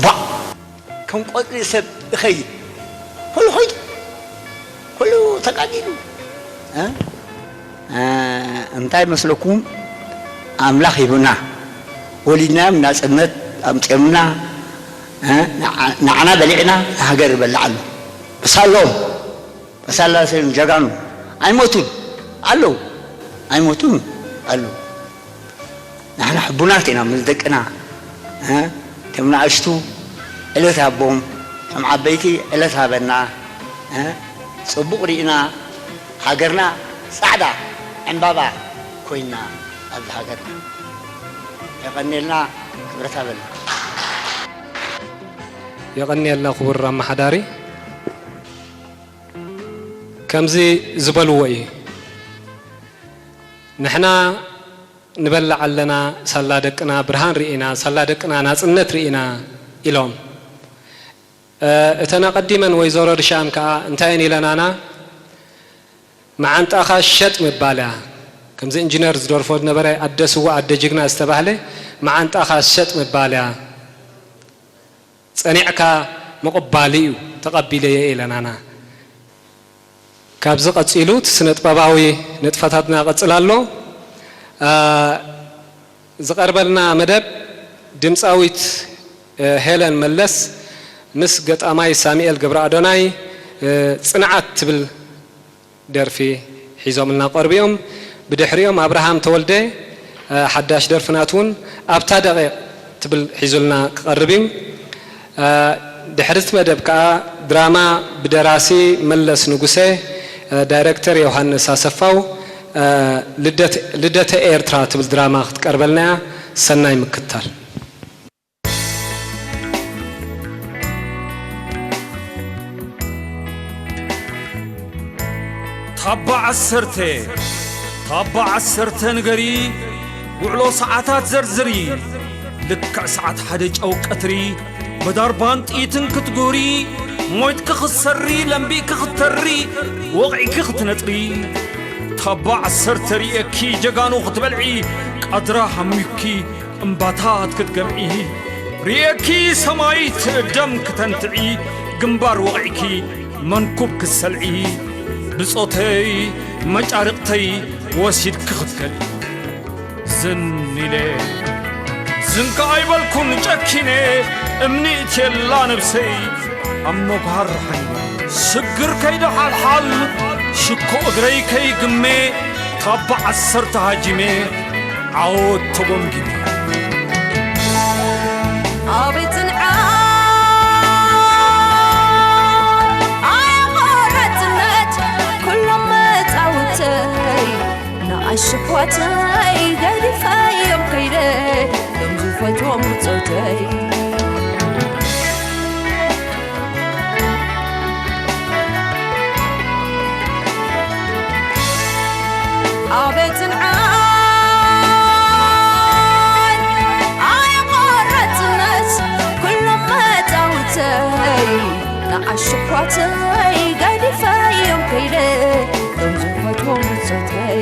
ባዕ ከም ቆጽሊ ሰብ ይኸይድ። ኩሉ ኸይዱ፣ ኩሉ ተቃዲሉ። እ? እ፣ እንታይ መስለኩም? ኣምላኽ ሂቡና፣ ወሊድናዮም ናጽነት ኣምጺኦምና፣ እ፣ ንዓ-፣ ንዓና በሊዕና ንሃገር ይበልዕ ኣሎ። በሳሎም፣ በሳላሴን ጀጋኑ ኣይሞቱን ኣለዉ፣ ኣይሞቱን ኣለዉ። ንሕና ሕቡናት ኢና ምስ ደቅና፣ እ፣ እቶም ንኣሽቱ ዕለት ሃቦም፣ እቶም ዓበይቲ ዕለት ሃበና፣ እ፣ ጽቡቕ ርኢና፣ ሃገርና ጻዕዳ ዕምባባ ኮይና ኣብዚ ሃገርና። የቐንየልና፣ ክብረት ሃበልና። የቐንየልና ክቡር ኣመሓዳሪ። ከምዚ ዝበልዎ እዩ፣ ንሕና ንበልዕ ኣለና፣ ሳላ ደቅና ብርሃን ርኢና፣ ሳላ ደቅና ናጽነት ርኢና ኢሎም። እ፣ እተን ኣቐዲመን ወይዘሮ ርሻን ከኣ እንታይ እየን ኢለናና? መዓንጣኻ ሸጥ ምባል እያ። ከምዚ ኢንጂነር ዝደርፎ ዝነበረ፣ ኣደ ስዉእ ኣደ ጅግና ዝተባህለ፣ መዓንጣኻ ሸጥ ምባል እያ። ጸኒዕካ ምቕባል እዩ፣ ተቐቢለዮ ኢለናና። ካብዚ ቀጺሉ እቲ ስነ ጥበባዊ ንጥፈታትና ይቕጽል ኣሎ። እ፣ ዝቐርበልና መደብ ድምጻዊት፣ እ፣ ሄለን መለስ ምስ ገጣማይ ሳሙኤል ገብረኣዶናይ፣ እ፣ ጽንዓት ትብል ደርፊ ሒዞምልና ቀርቡ እዮም። ብድሕሪኦም ኣብርሃም ተወልደ፣ ሓዳሽ ደርፊ ናቱ እውን ኣብታ ደቂቕ ትብል ሒዙልና ክቐርብ እዩ። ድሕሪ እቲ መደብ ከኣ ድራማ ብደራሲ መለስ ንጉሴ፣ ዳይረክተር ዮሃንስ ኣሰፋው፣ ልደት-፣ ልደተ ኤርትራ ትብል ድራማ ክትቀርበልና እያ። ሰናይ ምክትታል። ታባ ዓሰርተ፣ ታባ ዓሰርተ ንገሪ፣ ውዕሎ ሰዓታት ዘርዝሪ። ልክዕ ሰዓት ሓደ ጨው ቀትሪ፣ ብዳርባን ጥይትን ክትጉህሪ፣ ሞይትኪ ክትሰሪ፣ ለምቢእኪ ክትተሪ፣ ወቕዒኪ ክትነጥሪ። ታባ ዓሰርተ ርእየኪ ጀጋኑ ክትበልዒ፣ ቃድራ ሃሚኪ እምባታት ክትገምዒ። ርእየኪ ሰማይት ደም ክተንትዒ፣ ግንባር ወቕዒኪ መንኩብ ክትሰልዒ። ብጾተይ መጫርቕተይ ወሲድኪ ክትከልዒ። ዝን ኢለ ዝንከ ኣይበልኩን ጨኪነ፣ እምኒ እትየላ ነብሰይ ኣብ መጉሃር ሓይነ። ስግር ከይደ ሓልሓል ሽኮ እግረይ ከይግሜ፣ ካብ ዓሰርተ ሃጂመ ዓወት ተጎምጊመ። ኣቤት ጽንዓት ኣያ ቆራጽነት ኩሎም መጻውተይ፣ ንኣሽሕዋተይ ገዲፈዮም ከይደ ሎም ዝፈትዎም ብጾተይ። ኣቤት ጽንዓት ኣያ ቆራጽነት ኩሎም መጻውተይ፣ ንኣሽሕዋተይ ገዲፈዮም ከይደ ሎም ዝፈትዎም ብጾተይ።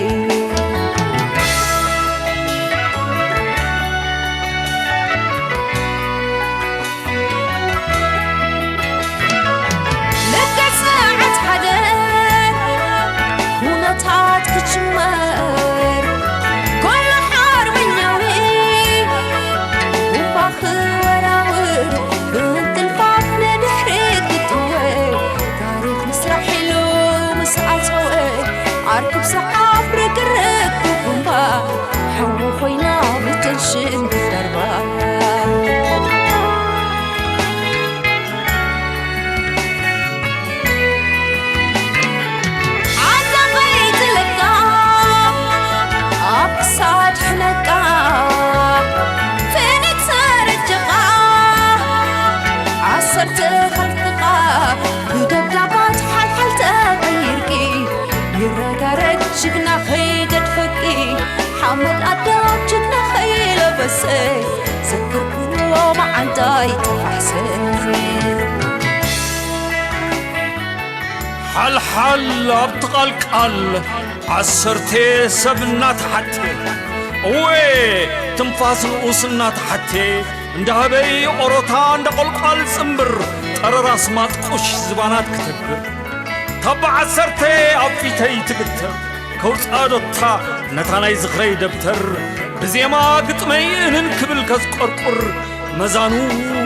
ልክዕ ሰዓት ሓደ ኩነታት ክጅመር፣ ኩሉ ሓርበኛዊ ቡምባ ክወራውር፣ ብምትንፋፍ ንድሕሪት ክጥወ፣ ታሪኽ ምስራሕ ኢሉ ምስ ኣጸወ፣ ኣርክብ ሰዓብ ርግርግ ብቡምባ፣ ሓዊ ኮይና ብተንሽን ብደርባ። ዓዳ ከይትለቃ ኣብ ክሳድ ሕነቃ፣ ፍንት ሰረጅቓ ዓሰርተ ኸልክቓ፣ ብደብዳባት ሓልሓል ተቐይርኪ፣ ይረጋረግ ጅግና ከይገድፈኪ፣ ሓመድ ኣዳም ጅግና ከይለበሰ፣ ዘክርክዎ መዓንጣይ ተፋሕሰ። ሓልሓል ኣብቲ ቃልቃል ዓሰርተ ሰብ እናተሓቴ፣ እወ ትንፋስ ንኡስ እናተሓቴ፣ እንዳ ህበይ ኦሮታ እንዳ ቆልቋል ጽምብር፣ ጠረራስ ማጥቁሽ ዝባናት ክተግብር። ታባ ዓሰርተ ኣብ ፊተይ ትግተር፣ ከውጽኣ ዶታ ነታ ናይ ዝኽረይ ደብተር፣ ብዜማ ግጥመይ እንን ክብል ከዝቆርቁር፣ መዛኑ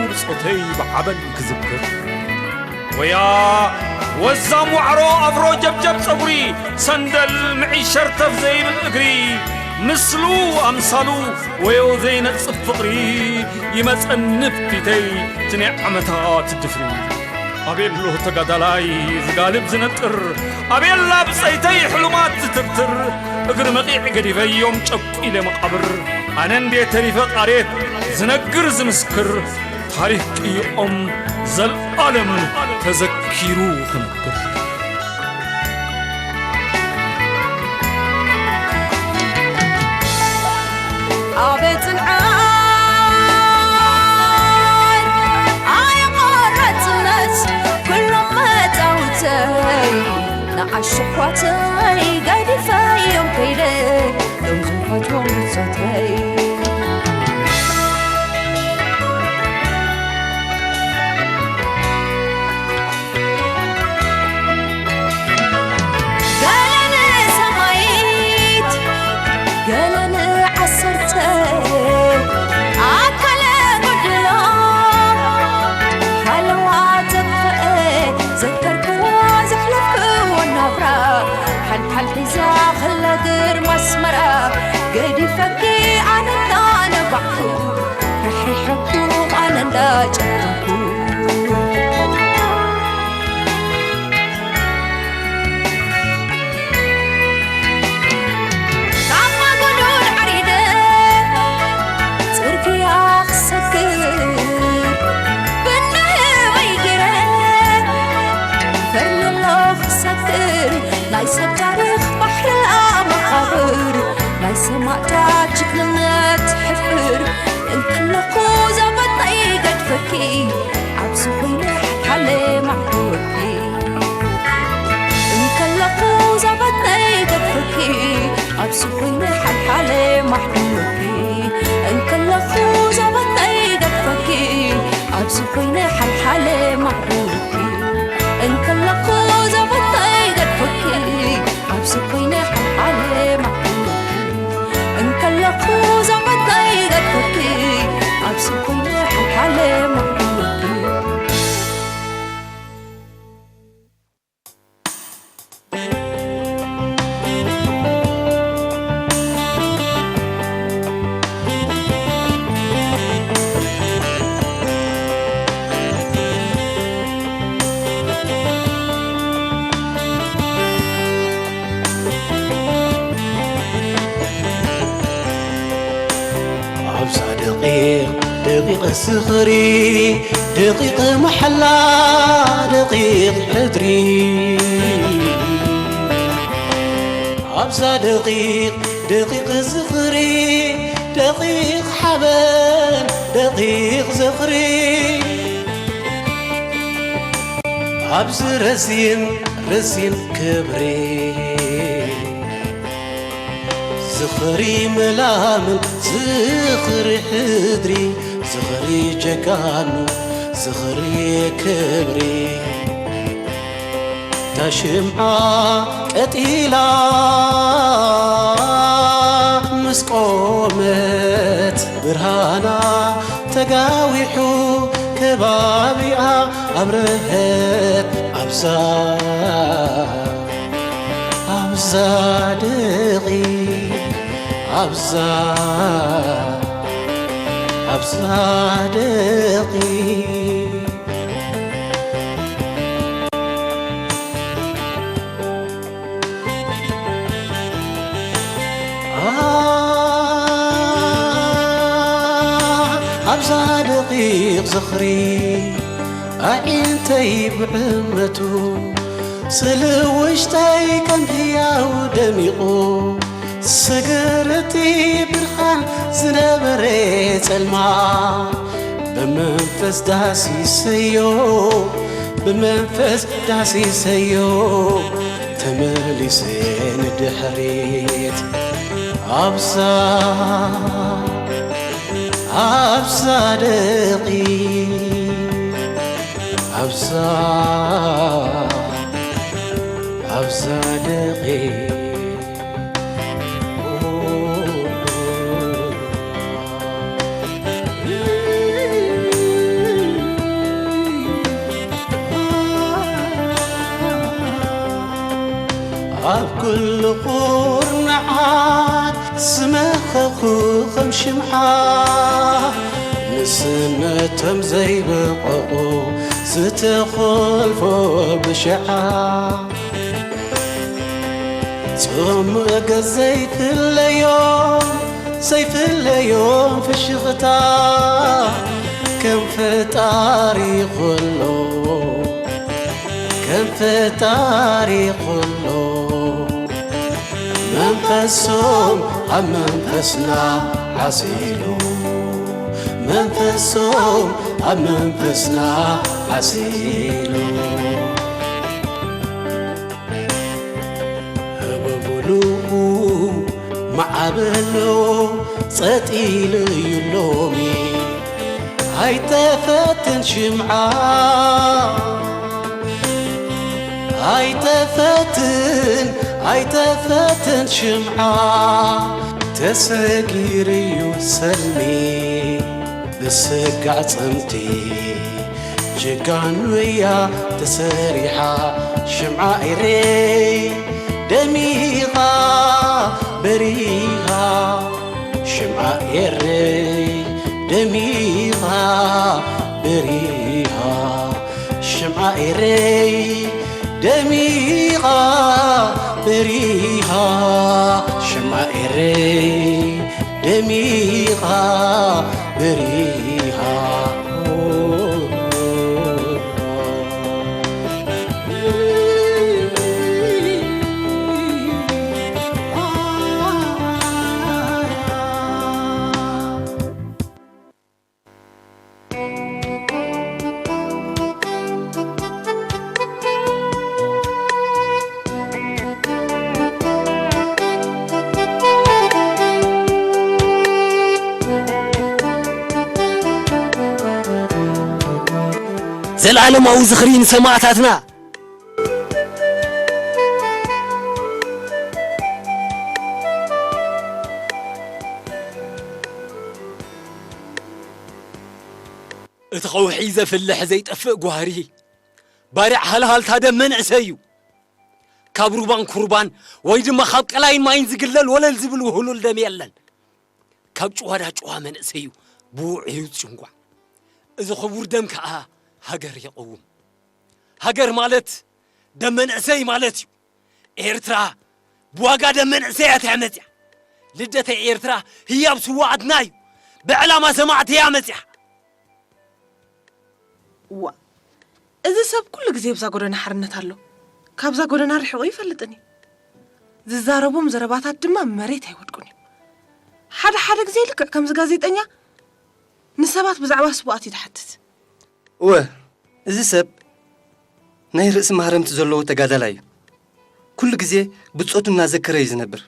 ብጾተይ ብዓበን ክዝክር። ወያ ወዛም ዋዕሮ ኣፍሮ ጀብጀብ ጸጉሪ፣ ሰንደል ምዒ ሸርተፍ ዘይብል እግሪ፣ ምስሉ ኣምሳሉ ወዮ ዘይነጽፍ ፍቕሪ፣ ይመጸኒ ፊተይ እቲ ናይ ዓመታት ድፍሪ። ኣቤሎ ተጋዳላይ ዝጋልብ ዝነጥር፣ ኣቤላ ብጸይተይ ሕሉማት ዝትርትር፣ እግሪ መቒዕ ገዲፈዮም ጨቁ ኢለ መቓብር፣ ኣነ እንዴ ተሪፈ ቃሬት ዝነግር ዝምስክር፣ ታሪኽ ቅይኦም ዘልኣለም ተዘኪሩ ክነብር። ኣቤት ጽንዓት ኣየ ቆራጽነት ኩሎም መጻውተይ ንኣሽኳተይ ገዲፈዮም ከይደ ሎም ዝፈትዎም ብጾተይ። ገለ ንሰማይት ገለ ንዓሰርተ ኣካለ ጎደሎ ሃለዋ ተጥፍአ ዘከርክዋ ዘሕለፍክዎ ናብራ ሓልሓል ሒዛ ኸላ ግርማ ኣስመራ ገዲፈኪ ማእታ ጅግንነት ሕፍር እንከለኹ ዛባጣይ ገድፈኪ ኣብዚ ኮይነ ሓልሓለ ማዕበኪ እንከለኹ ዛባጣይ ገድፈኪ ኣብዚ ኮይነ ሓልሓለ ማዕበኪ እንከለኹ ዛባጣይ ገድፈኪ ኣብዚ ኮይነ ሓልሓለ ማዕበኪ እንከለኹ ዛባጣይ ገድፈኪ ኣብዚ ኮይነ ሓልሓለ ማዕበኪ እንከለኹ ዛባጣይ ገድፈኪ ኣብዚ ኮይነ ሓልሓለ ማዕበኪ ኣብዛ ደቂቕ ደቂቕ ዝኽሪ ደቂቕ መሓላ ደቂቕ ሕድሪ ኣብዛ ደቂቕ ደቂቕ ዝኽሪ ደቂቕ ሓበን ደቂቕ ዝኽሪ ኣብዚ ረዚን ረዚን ክብሪ ዝኽሪ መላምን ዝኽሪ ሕድሪ ዝኽሪ ጀጋኑ ዝኽሪ ክብሪ ታሽምዓ ቀጢላ ምስ ቆመት ብርሃና ተጋዊሑ ከባቢኣ ኣብረሀት ኣብዛ ኣብዛ ደቂ ኣብዛ ኣብዛ ደቂ ኣብዛ ደቂቕ ዝኽሪ ኣዒንተይ ብዕመቱ ስለ ውሽጠይ ከም ህያው ደሚቑ ስግርቲ ብርሃን ዝነበረ ጸልማ ብመንፈስ ዳሲሰዮ ብመንፈስ ዳሲሰዮ ተመሊሰ ንድሕሪት ኣብዛ ኣብዛ ደቂ ኣብዛ ኣብዛ ደቂ ኣብ ኩሉ ኩርንዓት ዝመኸኹ ከም ሽምዓ ንስነቶም ዘይበቐቑ ዝተኾልፎ ብሽዓ ጽሙእ ገዝ ዘይፍለዮም ዘይፍለዮም ፍሽኽታ ከም ፈጣሪ ኾሎ ከም ፈጣሪ ኾሎ መንፈሶም ኣብ መንፈስና ዓሲሉ መንፈሶም ኣብ መንፈስና ዓሲሉ ህበ ብሉኡ ማዕበሎ ጸጥ ኢሉ እዩ ሎሚ ኣይተፈትን ሽምዓ ኣይተፈትን ኣይተፈትን ሽምዓ ተሰጊርዩ ሰልሚ ብስጋዕ ጽምቲ ጀጋኑያ ተሰሪሓ ሽምዓ ኤረይ ደሚቓ በሪሃ ሽምዓ ኤረይ ደሚቓ በሪሃ ሽምዓ ኤረይ ደሚቓ በሪሃ ሽምዓ ኤረይ ደሚቓ በሪሃ ዘላለማዊ ዝኽሪ ንሰማእታትና። እቲ ኸውሒ ዘፍልሕ ዘይጠፍእ ጓህሪ፣ ባርዕ ሃልሃልታ ደም መንእሰይ እዩ። ካብ ሩባን ኩርባን ወይ ድማ ካብ ቀላይን ማይን ዝግለል ወለል ዝብል ውህሉል ደም የለን። ካብ ጭዋዳ ጭዋ መንእሰይ እዩ ብውዕዩ ዝጭንጓዕ። እዚ ክቡር ደም ከኣ ሃገር የቐውም። ሃገር ማለት ደም መንእሰይ ማለት እዩ። ኤርትራ ብዋጋ ደም መንእሰያት እያ መጽያ። ልደተይ ኤርትራ ህያብ ስዋኣትና እዩ። ብዕላማ ሰማዕቲ እያ መጽያ። እዋ፣ እዚ ሰብ ኩሉ ግዜ ኣብዛ ጎደና ሓርነት ኣሎ። ካብዛ ጎደና ርሒቑ ይፈልጥን እዩ። ዝዛረቦም ዘረባታት ድማ መሬት ኣይወድቁን እዮም። ሓደ ሓደ ግዜ ልክዕ ከምዚ ጋዜጠኛ ንሰባት ብዛዕባ ስቡኣት እዩ ትሓትት። እወ፣ እዚ ሰብ ናይ ርእሲ ማህረምቲ ዘለዎ ተጋዳላይ እዩ። ኩሉ ግዜ ብጾቱ እናዘከረ እዩ ዝነብር።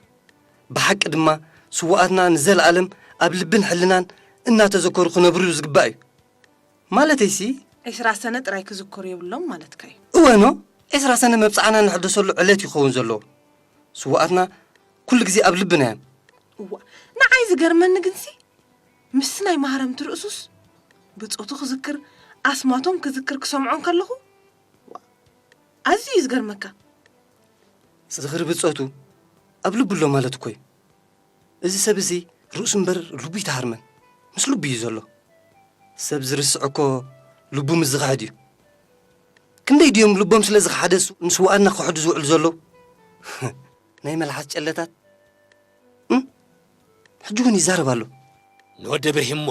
ብሓቂ ድማ ስውኣትና ንዘለኣለም ኣብ ልብን ሕልናን እናተዘከሩ ክነብሩ ዝግባእ እዩ። ማለተይሲ ዒስራ ሰነ ጥራይ ክዝከሩ የብሎም ማለትካ እዩ። እወ ኖ፣ ዒስራ ሰነ መብጽዓና ንሕደሰሉ ዕለት ይኸውን ዘለዎ። ስውኣትና ኩሉ ግዜ ኣብ ልብና እዮም። እዋ፣ ንዓይ ዝገርመኒ ግንሲ ምስ ናይ ማህረምቲ ርእሱስ ብጾቱ ክዝክር ኣስማቶም ክዝክር ክሰምዖ እንከለኹ ዋ፣ ኣዝዩ እዩ ዝገርመካ። ዝኽሪ ብጾቱ ኣብ ልቡ ኣሎ ማለት እኮ እዩ። እዚ ሰብ እዚ ርእሱ እምበር ልቡ ይተሃርመን። ምስ ልቡ እዩ ዘሎ። ሰብ ዝርስዕ እኮ ልቡ ምስ ዝኽሕድ እዩ። ክንደይ ድዮም ልቦም ስለ ዝኸሓደስ ንስውኣትና ክኽሕዱ ዝውዕሉ ዘለዉ? ናይ መልሓስ ጨለታት። እም? ሕጂ እውን ይዛረብ ኣሎ። ንወዲ ብርሂም እሞ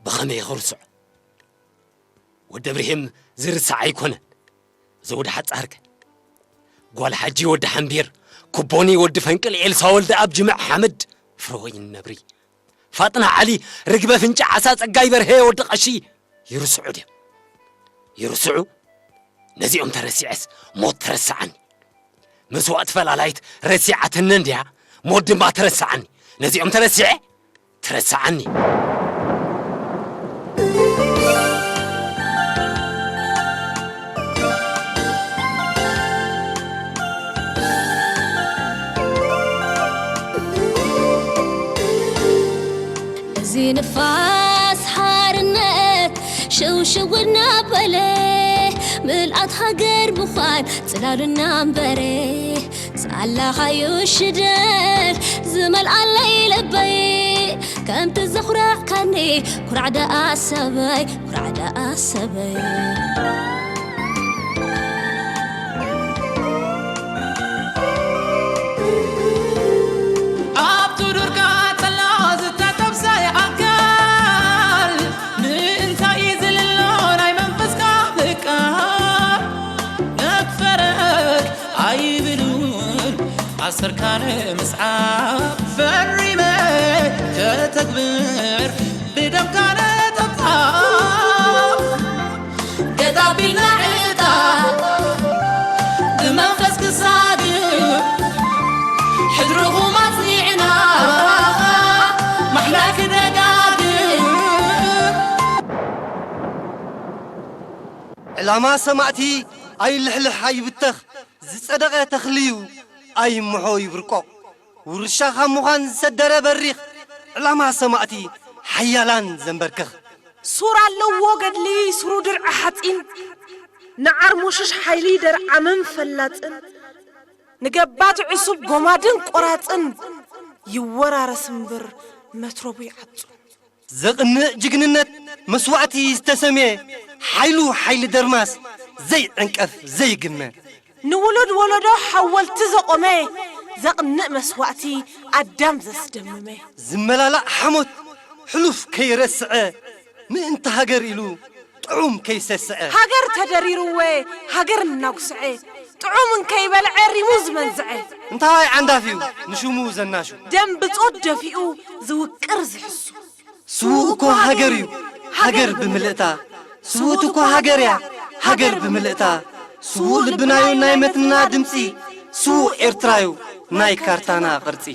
ብኸመይ ክርስዖ? ወዲ ብርሂም ዝርሳዕ ኣይኮነን። ዘውዲ ሓጻርከ ጓል ሓጂ ወዲ ሓምቢር፣ ኩቦኒ ወዲ ፈንቅል፣ ኤልሳ ወልደ ኣብ፣ ጅምዕ ሓመድ፣ ፍረወይኒ ነብሪ፣ ፋጥና ዓሊ፣ ርግበ ፍንጫ ዓሳ፣ ጸጋይ በርሀ ወዲ ቀሺ ይርስዑ ድዮም? ይርስዑ? ነዚኦም ተረሲዐስ ሞት ትረስዓኒ። መስዋእቲ ፈላላይት ረሲዓትኒ እንድያ፣ ሞት ድማ ትረስዓኒ። ነዚኦም ተረሲዐ? ትረስዓኒ። እዚ ንፋስ ሓርነት ሽው ሽው እናበለ፣ ምልኣት ሃገር ምዃን ጽላሉ እናንበረ፣ ሳላኻዩ ሽደድ ዝመልኣለይ ልበይ፣ ከምቲ ዘኹራዕካኒ ኩራዕ ደኣ ሰበይ፣ ኩራዕ ደኣ ሰበይ። ኣብቲ ዱር ቃጸላ ዝተጠብሰ ኣካል፣ ምእንታይ ዝልሎ ናይ መንፈስካ ፍቃር፣ ነፈረክ ኣይብሉን ኣሰርካ ንምስዓር፣ ፈሪመ ከተግብር ብደምካ ነጠብጣብ። ገጣ ቢልና ዕጣ ብመንፈስ ክሳግር፣ ሕድርኹም ኣጽኒዕና ማሕላ ክደጋግም። ዕላማ ሰማእቲ ኣይልሕልሕ ኣይብተኽ፣ ዝጸደቐ ተኽልዩ ኣይምሖ ይብርቆቕ። ውርሻ ካብ ምዃን ዝሰደረ በሪኽ፣ ዕላማ ሰማእቲ ሓያላን ዘንበርክኽ። ሱር ኣለዎ ገድሊ ሱሩ ድርዒ ሓጺን፣ ንዓርሞሽሽ ሓይሊ ደርዓምን ፈላጽን፣ ንገባቲ ዕሱብ ጎማድን ቆራጽን፣ ይወራረስ እምበር መትረቡ ይዓጹ። ዘቕንእ ጅግንነት መስዋእቲ ዝተሰምየ፣ ሓይሉ ሓይሊ ደርማስ ዘይዕንቀፍ ዘይግመ። ንውሉድ ወለዶ ሓወልቲ ዘቖመ፣ ዘቕንእ መስዋእቲ ኣዳም ዘስደመመ። ዝመላላእ ሓሞት ሕሉፍ ከይረስዐ፣ ምእንቲ ሃገር ኢሉ ጥዑም ከይሰስዐ። ሃገር ተደሪርወ ሃገር እናጉስዐ፣ ጥዑም እንከይበልዐ ሪሙ ዝመንዝዐ። እንታዋይ ዓንዳፍ እዩ ንሽሙ ዘናሹ። ደም ብጾት ደፊኡ ዝውቅር ዝሕሱ። ስዉእ እኮ ሃገር እዩ ሃገር ብምልእታ። ስዉእቲ እኮ ሃገር እያ ሃገር ብምልእታ። ስዉእ ልብናዩ ናይ መትንና ድምጺ። ስዉእ ኤርትራዩ ናይ ካርታና ቅርጺ።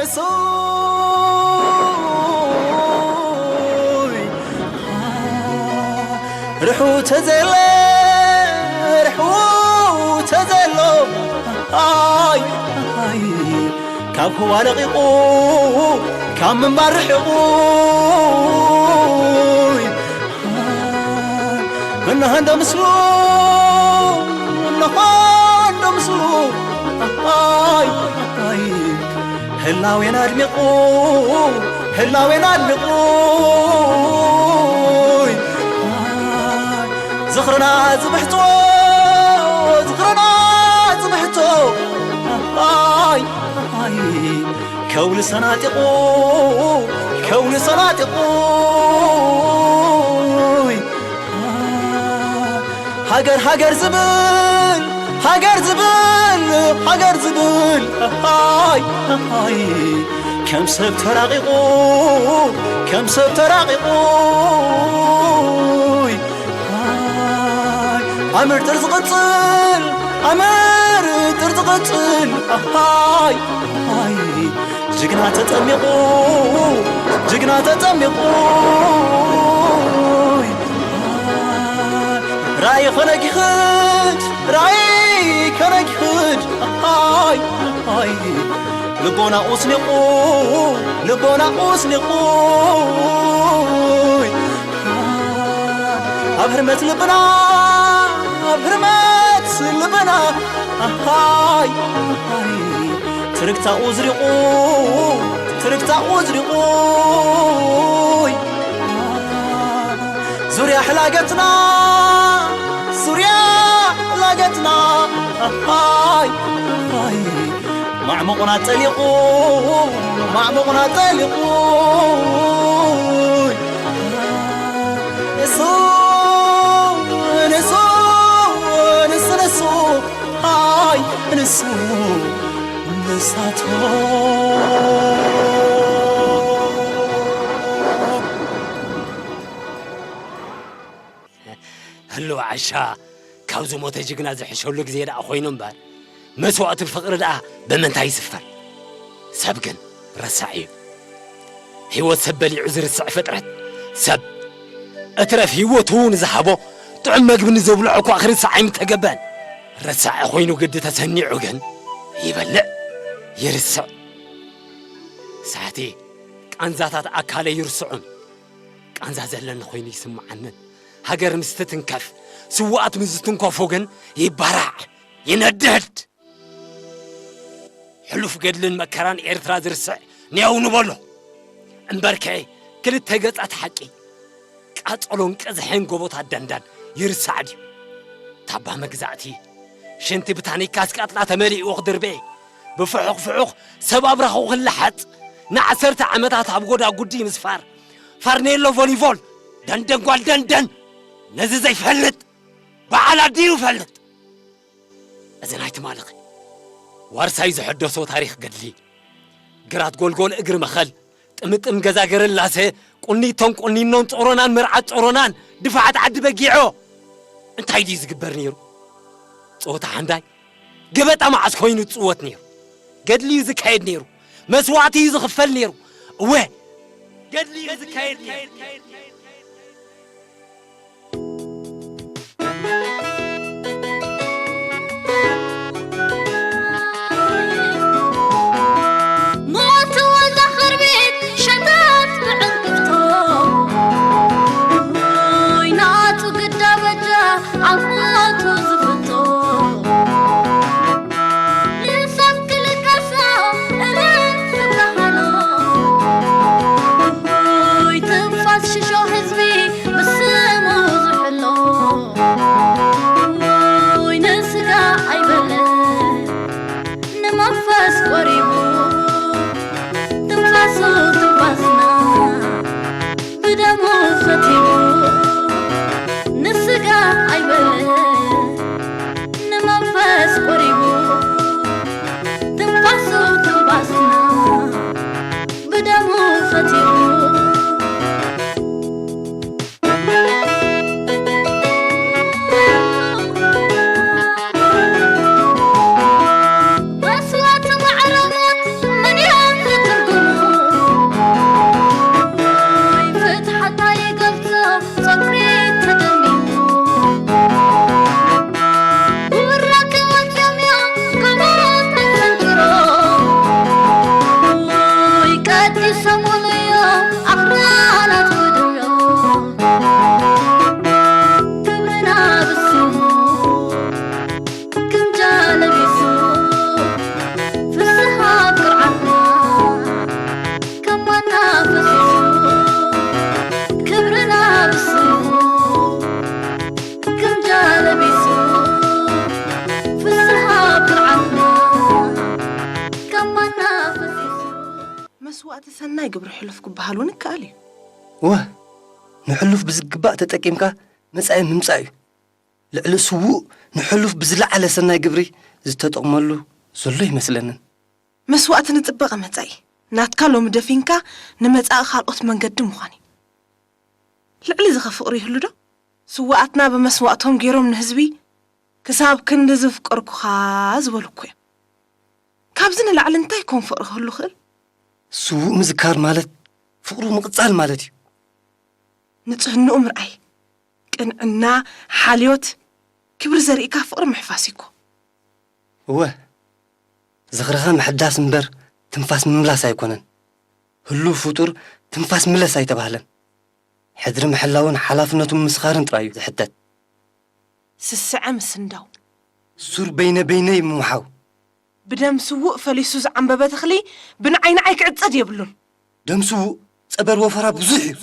እሱይ ርሑ ተዘለ ርሑ ተዘሎ ኣይ ኣይ ካብ ህዋ ለቒቑ ካብ ምንባር ርሒቑ እነሆ እንዶ ምስሉ እነሆ እንዶ ምስሉ ኣይ ኣይ ህላዌና ኣድሚቑ ህላዌና ኣድሚቑ ዝኽርና ዝብሕቶ ዝኽርና ዝብሕቶ ኣይ ኣይ ከውሊ ሰናጢቑ ከውሊ ሰናጢቑ ሃገር ሃገር ዝብል ሃገር ዝብል ሃገር ዝብል ኣይ ኣይ ከም ሰብ ተራቒቑ ከም ሰብ ተራቒቑ ኣይ ኣምር ጥር ዝቕጽል ኣምር ጥር ዝቕጽል ኣይ ኣይ ጅግና ተጠሚቑ ጅግና ተጠሚቑ ራእይ ኸነጊኽድ ራእይ ከነጊኽድ ኣይ ኣይ ልቦና ቁስኒቑ ልቦና ቁስኒቑ ኣብ ህርመት ልብና ኣብ ህርመት ልብና ኣይ ትርግታኡ ዝሪቑ ትርግታኡ ዝሪቑ ዙርያ ሕላገትና ዙርያ ሕላገትና ኣይ ኣይ ማዕሙቑና ጠሊቑ ማዕሙቑና ጠሊቑ ንሱ ንሱ ንሱ ንሱ ኣይ ንሱ ንሳቶ ህልው ዓሻ ካብ ዝሞተ ጅግና ዝሕሸሉ ግዜ ደኣ ኮይኑ እምበር መስዋእቲ ፍቕሪ ደኣ ብምንታይ ይስፈር? ሰብ ግን ረሳዕ እዩ። ህይወት ሰብ በሊዑ ዝርስዕ ፍጥረት ሰብ እትረፍ ህይወቱ ንዝሃቦ ጥዑም መግቢ ንዘብልዖ እኳ ክርስዕ ኣይምተገበን። ረሳዕ ኮይኑ ግዲ ተሰኒዑ ግን ይበልዕ ይርስዕ። ሳሕቲ ቃንዛታት ኣካለይ ይርስዑን ቃንዛ ዘለኒ ኮይኑ ይስምዓንን። ሃገር ምስ ትትንከፍ ስውኣት ምስ ዝትንከፉ ግን ይባራዕ ይነድድ። ሕሉፍ ገድልን መከራን ኤርትራ ዝርስዕ ንየው ንበሎ። እምበርከ ክልተ ገጻት ሓቂ ቃጸሎን ቅዝሕን ጎቦታት ደንደን ይርሳዕ ድዩ? ታባ መግዛእቲ ሽንቲ ብታኒካ ኣስቃጥላ ተመሊእዎ ክድርቤ ብፍሑኽ ፍሑኽ ሰብ ኣብራኹ ክለሓጽ ንዓሰርተ ዓመታት ኣብ ጎዳጉዲ ምስፋር ፋርኔሎ ቮሊቮል ደንደን ጓል ደንደን ነዚ ዘይፈልጥ በዓል ኣዲኡ ይፈልጥ። እዚ ናይ ትማሊ ዋርሳይ ዝሐደሶ ታሪኽ ገድሊ ግራት ጎልጎል እግሪ መኸል ጥምጥም ገዛ ገረላሰ ቁኒቶን ቁኒኖን ጾሮናን መርዓት ጾሮናን ድፋዓት ዓዲ በጊዖ እንታይ ድዩ ዝግበር ነይሩ? ጸወታ ሓንዳይ ገበጣ መዓስ ኮይኑ ዝጽወት ነይሩ? ገድሊ እዩ ዝካየድ ነይሩ። መስዋእቲ እዩ ዝኽፈል ነይሩ። እወ ገድሊ እዩ ዝካየድ ነይሩ። ሞት ወዛ ኸርቤት ሸታት ብዕንቅፍቶ ሞይናቱ ግዳ በጃ ዓሞቱ ዝፍቶ ንሰብ ክልቀሶ እረ ፍታሃሎ ሞይ ትንፋስ ሽሾ ግብሪ ሕሉፍ ክበሃል እውን ይከኣል እዩ። እወ፣ ንሕሉፍ ብዝግባእ ተጠቂምካ መጻኢ ምምጻእ እዩ። ልዕሊ ስዉእ ንሕሉፍ ብዝለዓለ ሰናይ ግብሪ ዝተጠቕመሉ ዘሎ ይመስለንን። መስዋእቲ ንጽባቐ መጻኢ ናትካ ሎሚ ደፊንካ ንመጻኢ ካልኦት መንገዲ ምዃን እዩ። ልዕሊ እዚ ኸ ፍቕሪ ይህሉ ዶ? ስውኣትና ብመስዋእቶም ገይሮም ንህዝቢ ክሳብ ክንዲ ዝፍቀርኩኻ ዝበሉ እኮ እዮም። ካብዚ ንላዕሊ እንታይ ኮን ፍቕሪ ክህሉ ክእል? ስዉእ ምዝካር ማለት ፍቕሩ ምቕጻል ማለት እዩ። ንጽህንኡ ምርኣይ፣ ቅንዕና፣ ሓልዮት፣ ክብሪ ዘርኢካ ፍቕሪ ምሕፋስ እዩ እኮ። እወ፣ ዝኽርኻ ምሕዳስ እምበር ትንፋስ ምምላስ ኣይኮነን። ህሉው ፍጡር ትንፋስ ምለስ ኣይተባህለን። ሕድሪ ምሕላውን ሓላፍነቱ ምስኻርን ጥራይ እዩ ዝሕተት። ስስዐ ምስንዳው። ሱር በይነ በይነይ ምውሓው። ብደም ስዉእ ፈሊሱ ዝዓምበበ ተኽሊ ብንዓይ ንዓይ ክዕጸድ የብሉን። ደም ስዉእ ጸበር ወፈራ ብዙሕ እዩ።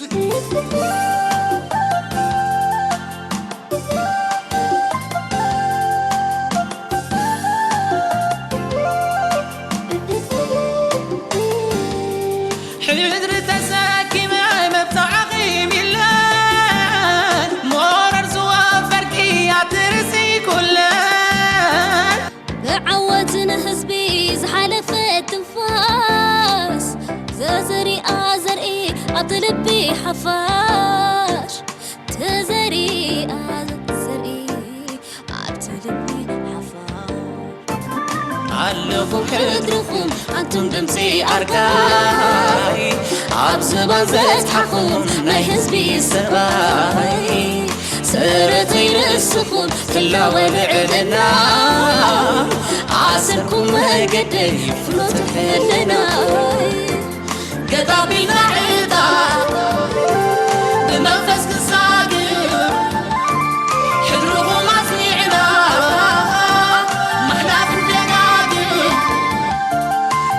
ሕድሪ ተሰኪመ መብጽዓ ቂም የለን፣ ሞረር ዝወፈርኪ ኣትርሲ ኩለን። ብዓወት ንህዝቢ ዝሓለፈ ትንፋስ፣ ዘዘሪኣ ዘርኢ ኣብቲ ልቢ ሓፋሽ፣ ተዘሪኣ ዘርኢ ኣብቲ ልቢ ሓፋሽ። ኣለኹም ሕድርኹም ኣንቱም ድምፂ ኣርካይ፣ ኣብ ዝባን ዘጽሓኹም ናይ ህዝቢ ሰብኣይ፣ ሰረተይ ንስኹም ክላወ ልዕልና፣ ኣሰርኩም መገደይ ፍኖት ሕልና። ገጣ ቢልና ዕጣ ብመንፈስ ክሳግር፣ ሕድርኹም ኣጽኒዕና ንሕና ክንደጋግም፣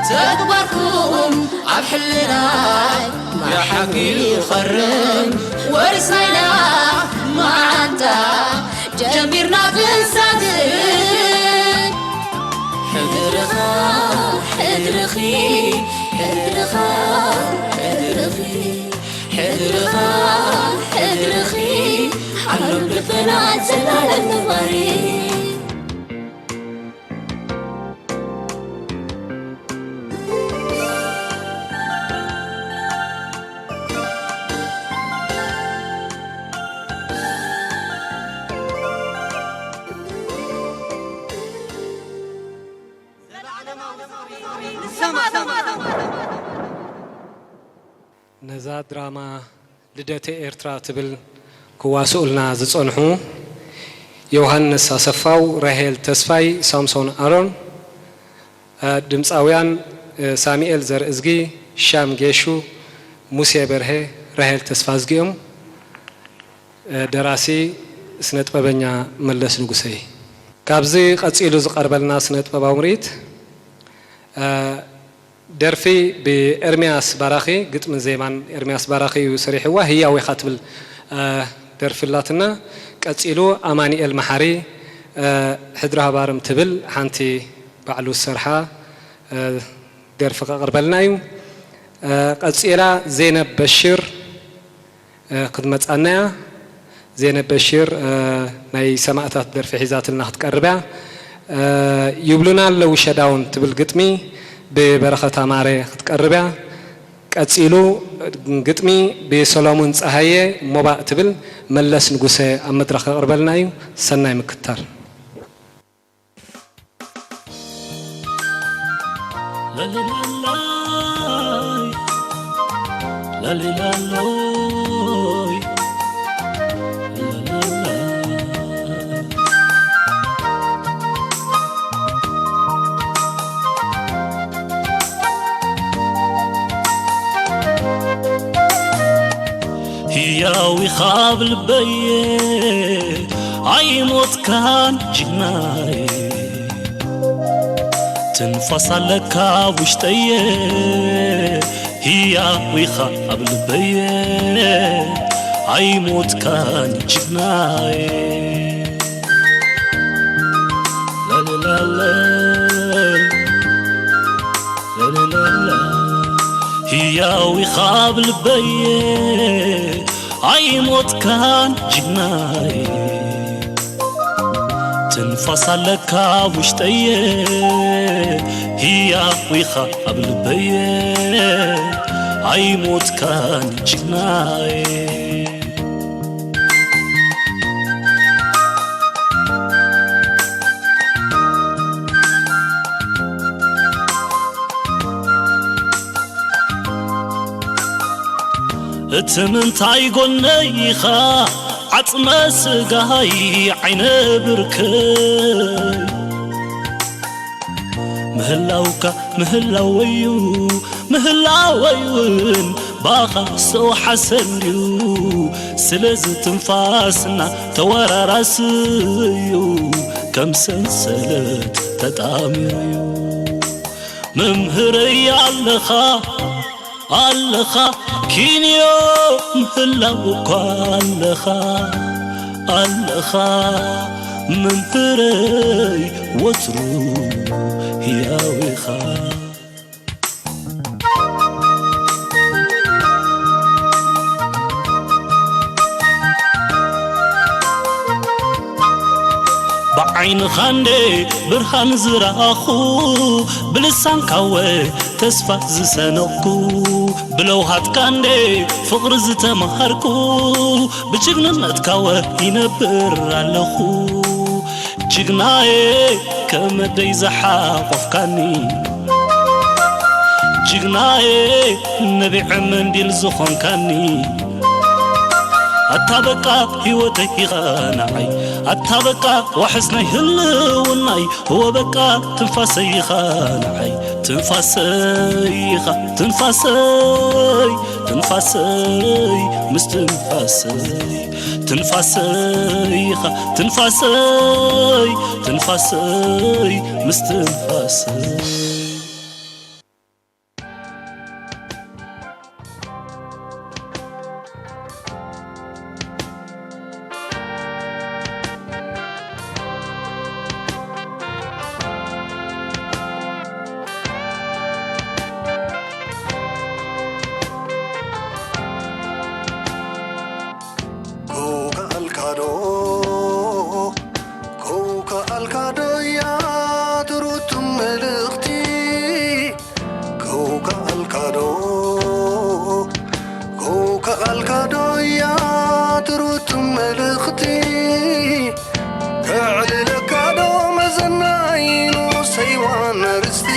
ተግባርኩም ኣብ ሕልናይ ብሓቂ ይኸርም። ወሪስናይና መዓንጣ ጀሚርና ክንሳግር። ሕድርኻ ሕድርኺ፣ ሕድርኻ ሕድርኺ፣ ሕድርኻ ሕድርኺ፣ ኣብ ልብና ዘላለም ነባሪ። ነዛ ድራማ ልደተ ኤርትራ ትብል ክዋስኡልና ዝጸንሑ ዮሃንስ ኣሰፋው፣ ራሄል ተስፋይ፣ ሳምሶን ኣሮን፣ ድምጻውያን ሳሚኤል ዘርእዝጊ፣ ሻም ጌሹ፣ ሙሴ በርሄ፣ ራሄል ተስፋዝጊኦም፣ ደራሲ ስነ ጥበበኛ መለስ ንጉሰይ። ካብዚ ቀጺሉ ዝቐርበልና ስነ ጥበባዊ ምርኢት ደርፊ ብኤርምያስ ባራኺ፣ ግጥምን ዜማን ኤርምያስ ባራኺ እዩ ሰሪሕዋ። ህያው ኢኻ ትብል ደርፊ ኣላትና። ቀጺሉ ኣማኑኤል መሓሪ፣ ሕድሪ ሃባርም ትብል ሓንቲ ባዕሉ ዝሰርሓ ደርፊ ከቕርበልና እዩ። ቀጺላ ዜነብ በሽር ክትመጻና እያ። ዜነብ በሽር ናይ ሰማእታት ደርፊ ሒዛትልና ክትቀርብ እያ። ይብሉና ኣለዉ ሸዳውን ትብል ግጥሚ ብበረኸት ኣማረ ክትቀርብ እያ። ቀጺሉ ግጥሚ ብሰሎሙን ጸሃየ ሞባእ ትብል መለስ ንጉሰ ኣብ መድረኽ ከቕርበልና እዩ። ሰናይ ምክትታል። ህያው ኢኻ ኣብ ልበየ ኣይሞትካን ጅግናየ፣ ትንፋስ ኣለካ ኣብ ውሽጠየ። ህያው ኢኻ ኣብ ልበየ ኣይሞትካን ጅግናየ። ላላላላ፣ ላላላላ። ያዊኻ ኣብ ልበየ ኣይሞትካን ጅግናየ። ትንፋስ ኣለካ ኣብ ውሽጠየ። ህያዊኻ ኣብ ልበየ ኣይሞትካን ጅግናየ። እቲ ምንታይ ጎነይ ኢኻ ዓጽመ ስጋይ ዓይነ ብርከይ። ምህላውካ ምህላወዩ ምህላወይ እውን ባኻ ዝተወሓሰን እዩ። ስለዚ ትንፋስና ተወራራሲ እዩ፣ ከም ሰንሰለት ተጣሚሩ እዩ። መምህረይ ኣለኻ ኣለኻ ኪንዮ ምህላው እኳ ኣለኻ ኣለኻ መምህረይ ወትሩ ህያው ኢኻ። ብዓይንኻ እንዴ ብርሃን ዝረኣኹ፣ ብልሳንካ ወ ተስፋ ዝሰነቕኩ፣ ብለውሃትካ እንዴ ፍቕሪ ዝተምሃርኩ፣ ብጅግንነትካ ወ ይነብር ኣለኹ። ጅግናየ ከመደይ ዝሓቖፍካኒ፣ ጅግናየ ነቢዐ መንዲል ዝኾንካኒ፣ ኣታ በቃ ህይወተይ ኢኻ ንዓይ፣ ኣታ በቃ ዋሕስ ናይ ህልውናይ፣ እወ በቃ ትንፋሰይ ኢኻ ንዓይ፣ ትንፋሰይ ኢኻ፣ ትንፋሰይ፣ ትንፋሰይ፣ ምስ ትንፋሰይ፣ ትንፋሰይ ኢኻ፣ ትንፋሰይ፣ ትንፋሰይ፣ ምስ ትንፋሰይ። ከውካ ኣልካዶ፣ ከውካ ኣልካዶ እያ ትሩቱ መልእኽቲ። ከውካ ኣልካዶ፣ ከውካ ኣልካዶ እያ ትሩቱ መልእኽቲ። ከዕልለካዶ መዘናይ ንኡሰይዋን ርስቲ።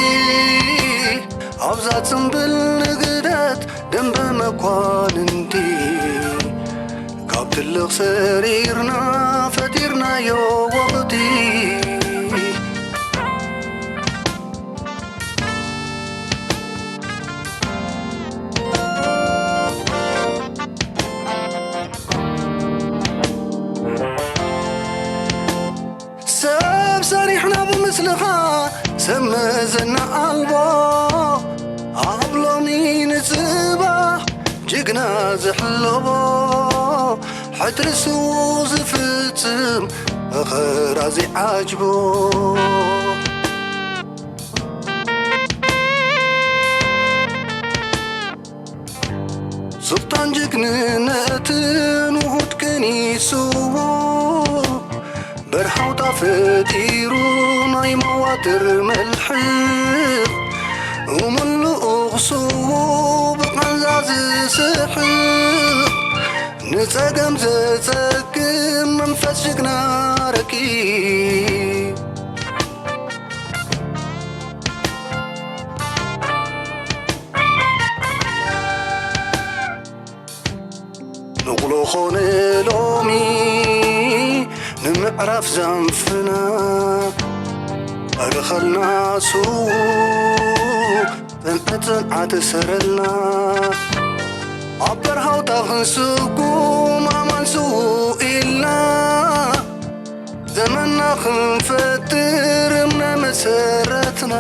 ኣብዛ ጽምብል ንግደት ደንበ መኳንንቲ። ካብ ትልቕ ሰሪርና ፈጢርናዮ ወቕቲ። ሰብ ሰሪሕና ብምስልኻ ሰብ መዘና ኣልቦ። ኣብ ሎሚ ንጽባሕ ጅግና ዝሕለቦ። ሕድሪ ስዉእ ዝፍጽም መኸራ ዘይዓጅቦ። ስልጣን ጅግንነትን ውሁድ ቅኒስዎ። በርሃውታ ፈጢሩ ናይ መዋትር መልሕቕ። እሙን ልኡኽ ስዉእ ብቓንዛ ዝስሕቕ። ንጸገም ዘጸግም መንፈስ ጅግና ረቂቕ። ንቑሎ ኾነ ሎሚ ንምዕራፍ ዘንፍና። ኣርኸልና ስዉእ ጽንዓት ጽንዓት ሰረልና። ኣብ በርሃውታ ክንስጉም ኣማን ስዉእ ኢልና። ዘመንና ክንፈጥር እምነ መሰረትና።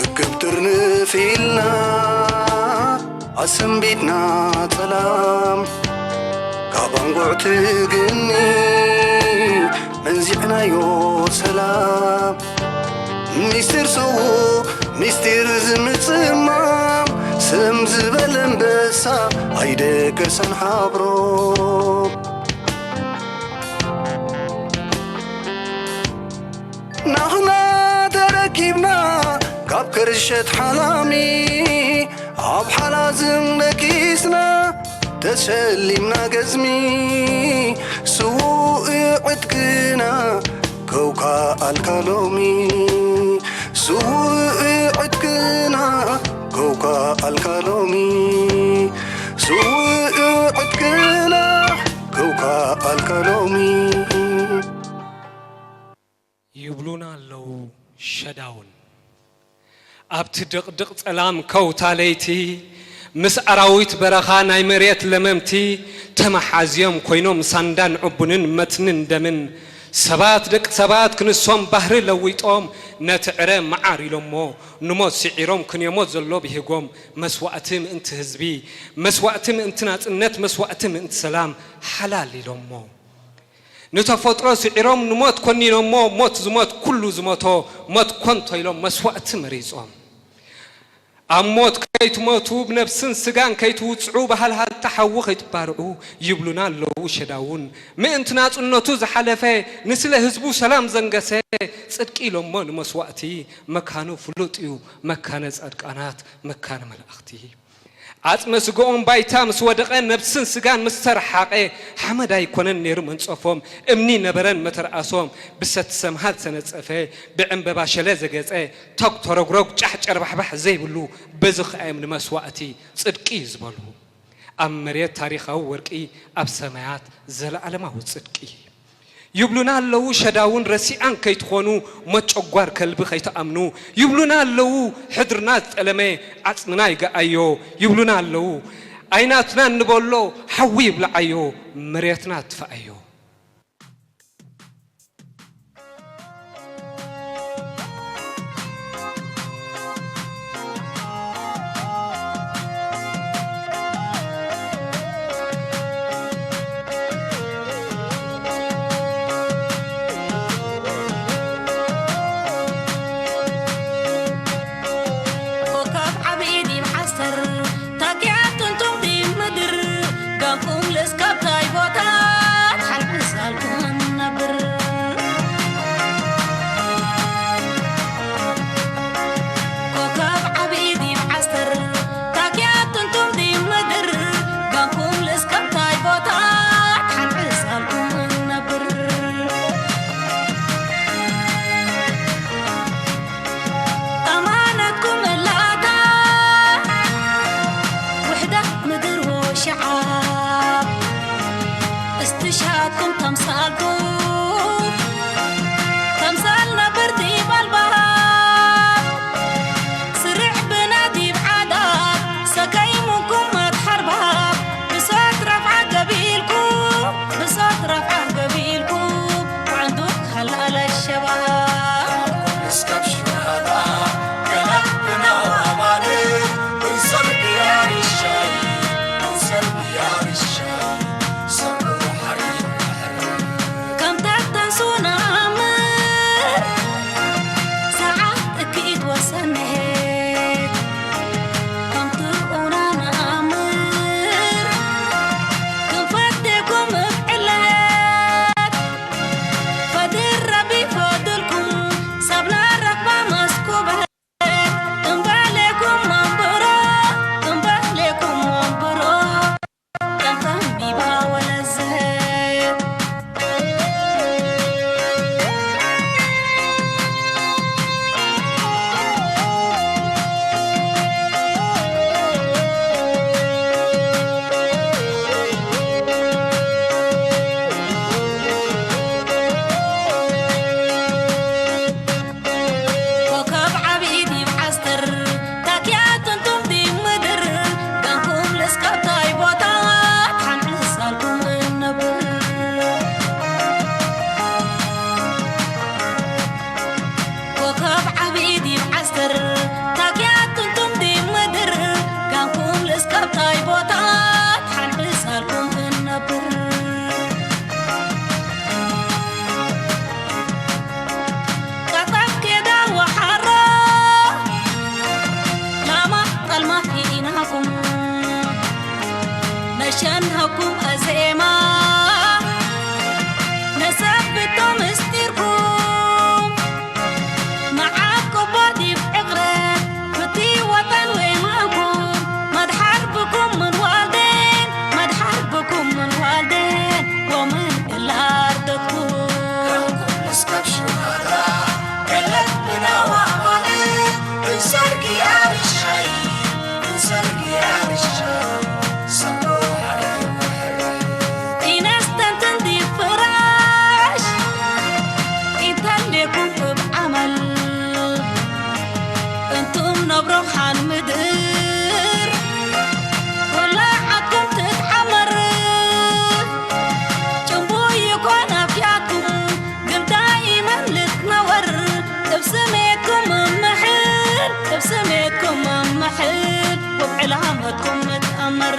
እክብ ትርንፍ ኢልና ኣሰንቢድና ጸላም። ካብ ኣንጉዕ ትግኒ መንዚዕናዮ ሰላም። ሚስጢር ስዉእ፣ ሚስጢር ዝምጽማም፣ ስም ዝበለ ኣንበሳ ኣይደቀሰን ሓብሮ። ናህና ተረኪብና ካብ ከርሸት ሓላሚ፣ ኣብ ሓላዝም ነኪስና ተሰሊምና ገዝሚ። ስዉእ ዕጥቅና ከውካ ኣልካ ሎሚ፣ ስዉእ ዕጥቅና ከውካ ኣልካ ሎሚ፣ ስዉእ ዕጥቅና ከውካ ኣልካ ሎሚ። ይብሉና ኣለዉ ሸዳውን። ኣብቲ ድቕድቕ ጸላም ከውታ ለይቲ፣ ምስ ኣራዊት በረኻ ናይ መሬት ለመምቲ ተመሓዝዮም ኮይኖም ሳንዳን ዕቡንን መትንን ደምን። ሰባት ደቂ ሰባት ክንሶም ባህሪ ለዊጦም ነቲ ዕረ መዓር ኢሎሞ ንሞት ስዒሮም ክንዮሞ ዘሎ ብሂጎም መስዋእቲ ምእንቲ ህዝቢ፣ መስዋእቲ ምእንቲ ናጽነት፣ መስዋእቲ ምእንቲ ሰላም ሓላል ኢሎሞ። ንተፈጥሮ ስዒሮም ንሞት ኮኒኖሞ ሞት ዝሞት ኩሉ ዝሞቶ ሞት ኮንቶ ኢሎም መስዋእቲ መሪጾም። ኣብ ሞት ከይትሞቱ ብነብስን ስጋን ከይትውጽዑ ብሃልሃልታ ሓዊ ከይትባርዑ ይብሉና ኣለዉ ሸዳውን። ምእንቲ ናጽነቱ ዝሓለፈ ንስለ ህዝቡ ሰላም ዘንገሰ ጽድቂ ኢሎሞ ንመስዋእቲ መካኑ ፍሉጥ እዩ መካነ ጻድቃናት መካነ መላእኽቲ። ዓጽመ ስግኦም ባይታ ምስ ወደቐ ነብስን ስጋን ምስ ተረሓቐ ሓመድ ኣይኮነን ነይሩ መንጸፎም እምኒ ነበረን መተርኣሶም ብሰቲ ሰምሃር ተነጸፈ ብዕምበባ ሸለ ዘገጸ ቶግ ተረግረግ ጫሕ ጨርባሕባሕ ዘይብሉ በዚ ኸኣ እዮም ንመስዋእቲ ጽድቂ ዝበሉ ኣብ መሬት ታሪኻዊ ወርቂ ኣብ ሰማያት ዘለኣለማዊ ጽድቂ ይብሉና ኣለዉ ሸዳውን ረሲኣን ከይትኾኑ ሞት ጨጓር ከልቢ ከይትኣምኑ ይብሉና ኣለዉ ሕድርና ዝጠለመ ዓጽምና ይገኣዮ ይብሉና ኣለዉ ኣይናትናን ንበሎ ሓዊ ይብልዓዮ መሬትና ትፍኣዮ። ማኺናኹም ነሸንሃኩም ኣዜማ ነሰብቶ ምስጢርኩም መዓት ኮባዲብ ዕቕረት ፍቲ ወጠን ወይማንኩም መድሓር ብኩም ምን ዋልዴን መድሓር ብኩም ምን ዋልዴን ወምን እላርደትኩም ኢነስተንትን ዲብ ፍራሽ ኢንተሌኩም እብ ዓመል እንቱም ነብሮኻን ምድር ወላ ዓኩም ትትዓመር ጭንቡ ይኮን ኣፍያኩም ግን ዳይመን ልትነወር እብ ስሜትኩም እምሕል እብ ስሜትኩም እምሕል ወብ ዕላመትኩም ንትኣመር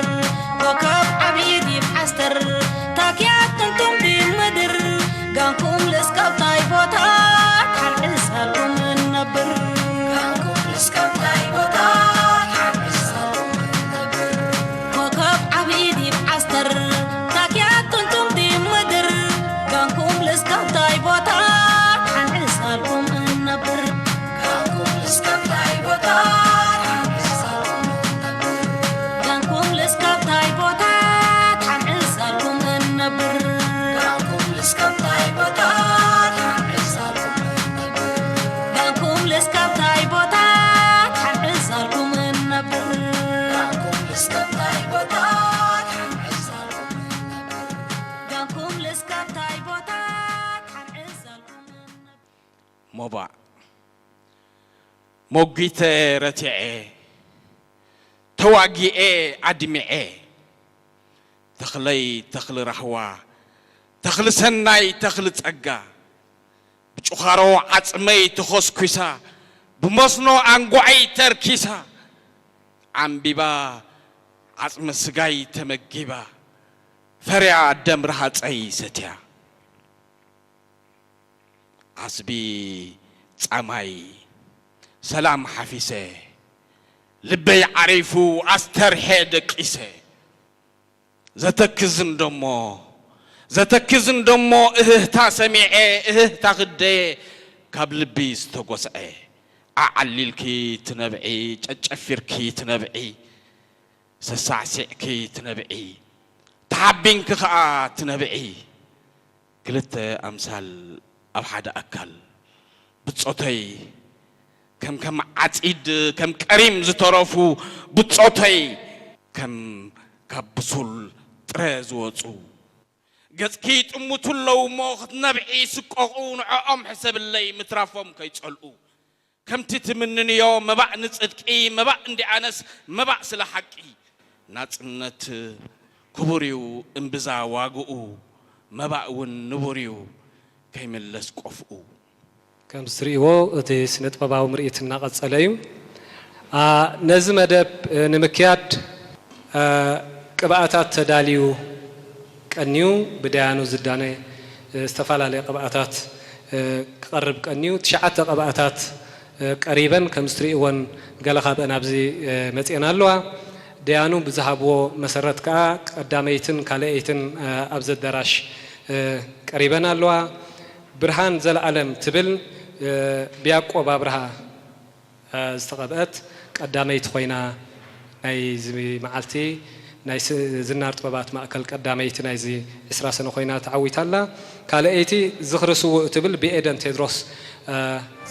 ኮከብ ዓብዪ ዲብ ዓስተር ታክያት እንቱም ዲብ ምድር ጋንኩም ልእስከብታይ ቦታ ሓንዕሳልኩም እነብር ጋንኩም ልእስከብታይ ቦታ ሓንዕሳልኩም እነብር ኮከብ ዓብዪ ዲብ ዓስተር ታክያት እንቱም ዲብ ምድር ጋንኩም ልእስከብታይ ቦታ ሓንዕሳልኩም እነብር ጋንኩም ልእስከብታይ ቦታ ሓንዕሳልኩም እነብር ጋንኩም ልእስከብታይ ቦታ ሓንዕሳልኩም እነብር ጋንኩም ልእስከብታይ ቦታ ሓንዕሳልኩም እነብር ጋንኩም ልእስከብታይ ቦታ ሓንዕሳልኩም እነብር ጋንኩም ልእስከብታይ ቦታ ሓንዕሳልኩም እነብር ጋንኩም ልእስከብታይ ቦታ ሓንዕሳልኩም እነብር ሞባእ ሞጒተ ረቲዐ ተዋጊኤ ኣድሚዐ ተኽለይ ተኽሊ ራህዋ ተኽሊ ሰናይ ተኽሊ ጸጋ ብጭዃሮ ዓጽመይ ተኾስኲሳ ብመስኖ ኣንጓዐይ ተርኪሳ ዓምቢባ ዓጽሚ ስጋይ ተመጊባ ፈርያ ደም ረሃጸይ ሰትያ ዓስቢ ጻማይ ሰላም ሓፊሰ ልበይ ዓሪፉ ኣስተርሐ ደቂሰ ዘተክዝ እንደሞ ዘተክዝ እንደሞ እህህታ ሰሚዐ እህህታ ክደየ ካብ ልቢ ዝተጎስዐ ዓዓሊልኪ ትነብዒ ጨጨፊርኪ ትነብዒ ሰሳዕሲዕኪ ትነብዒ ተሓቢንኪ ኸኣ ትነብዒ ክልተ ኣምሳል ኣብ ሓደ ኣካል ብጾተይ ከም ከም ዓጺድ ከም ቀሪም ዝተረፉ ብጾተይ ከም ካብ ብሱል ጥረ ዝወጹ ገጽኪ ይጥምቱ ኣለዉ እሞ ክትነብዒ ስቀቑ ንዕኦም ሕሰብለይ ምትራፎም ከይጸልኡ ከምቲ ትምንንዮ መባእ ንጽድቂ መባእ እንዲኣነስ መባእ ስለ ሓቂ ናጽነት ክቡር እዩ እምብዛ ዋግኡ መባእ እውን ንቡር እዩ ከይምለስ ቆፍኡ። ከም እትርእይዎ እቲ ስነ ጥበባዊ ምርኢት እናቐጸለ እዩ። ነዚ መደብ ንምክያድ ቅብኣታት ተዳልዩ ቀንዩ ብደያኑ ዝዳነ ዝተፈላለየ ቅብኣታት ክቐርብ ቀንዩ ትሽዓተ ቅብኣታት ቀሪበን ከም እትርእይወን ገለ ካብአን ኣብዚ መጺአን ኣለዋ። ደያኑ ብዝሃብዎ መሰረት ከኣ ቀዳመይትን ካልኣይትን ኣብዚ ኣዳራሽ ቀሪበን ኣለዋ። ብርሃን ዘለኣለም ትብል ብያቆብ ኣብርሃ ዝተቐብአት ቀዳመይቲ ኮይና ናይዚ መዓልቲ ናይ ዝናር ጥበባት ማእከል ቀዳመይቲ ናይዚ ዕስራ ሰነ ኮይና ተዓዊታ ኣላ። ካልኣይቲ ዝኽሪ ስዉእ እትብል ብኤደን ቴድሮስ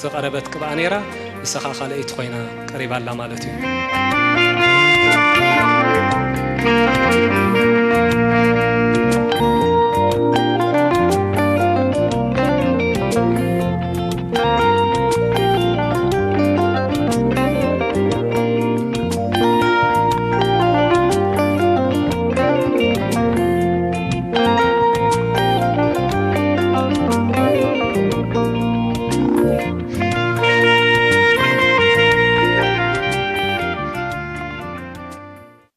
ዝቐረበት ቅብኣ ነይራ። ንሳ ኸዓ ካልኣይቲ ኮይና ቀሪባ ኣላ ማለት እዩ።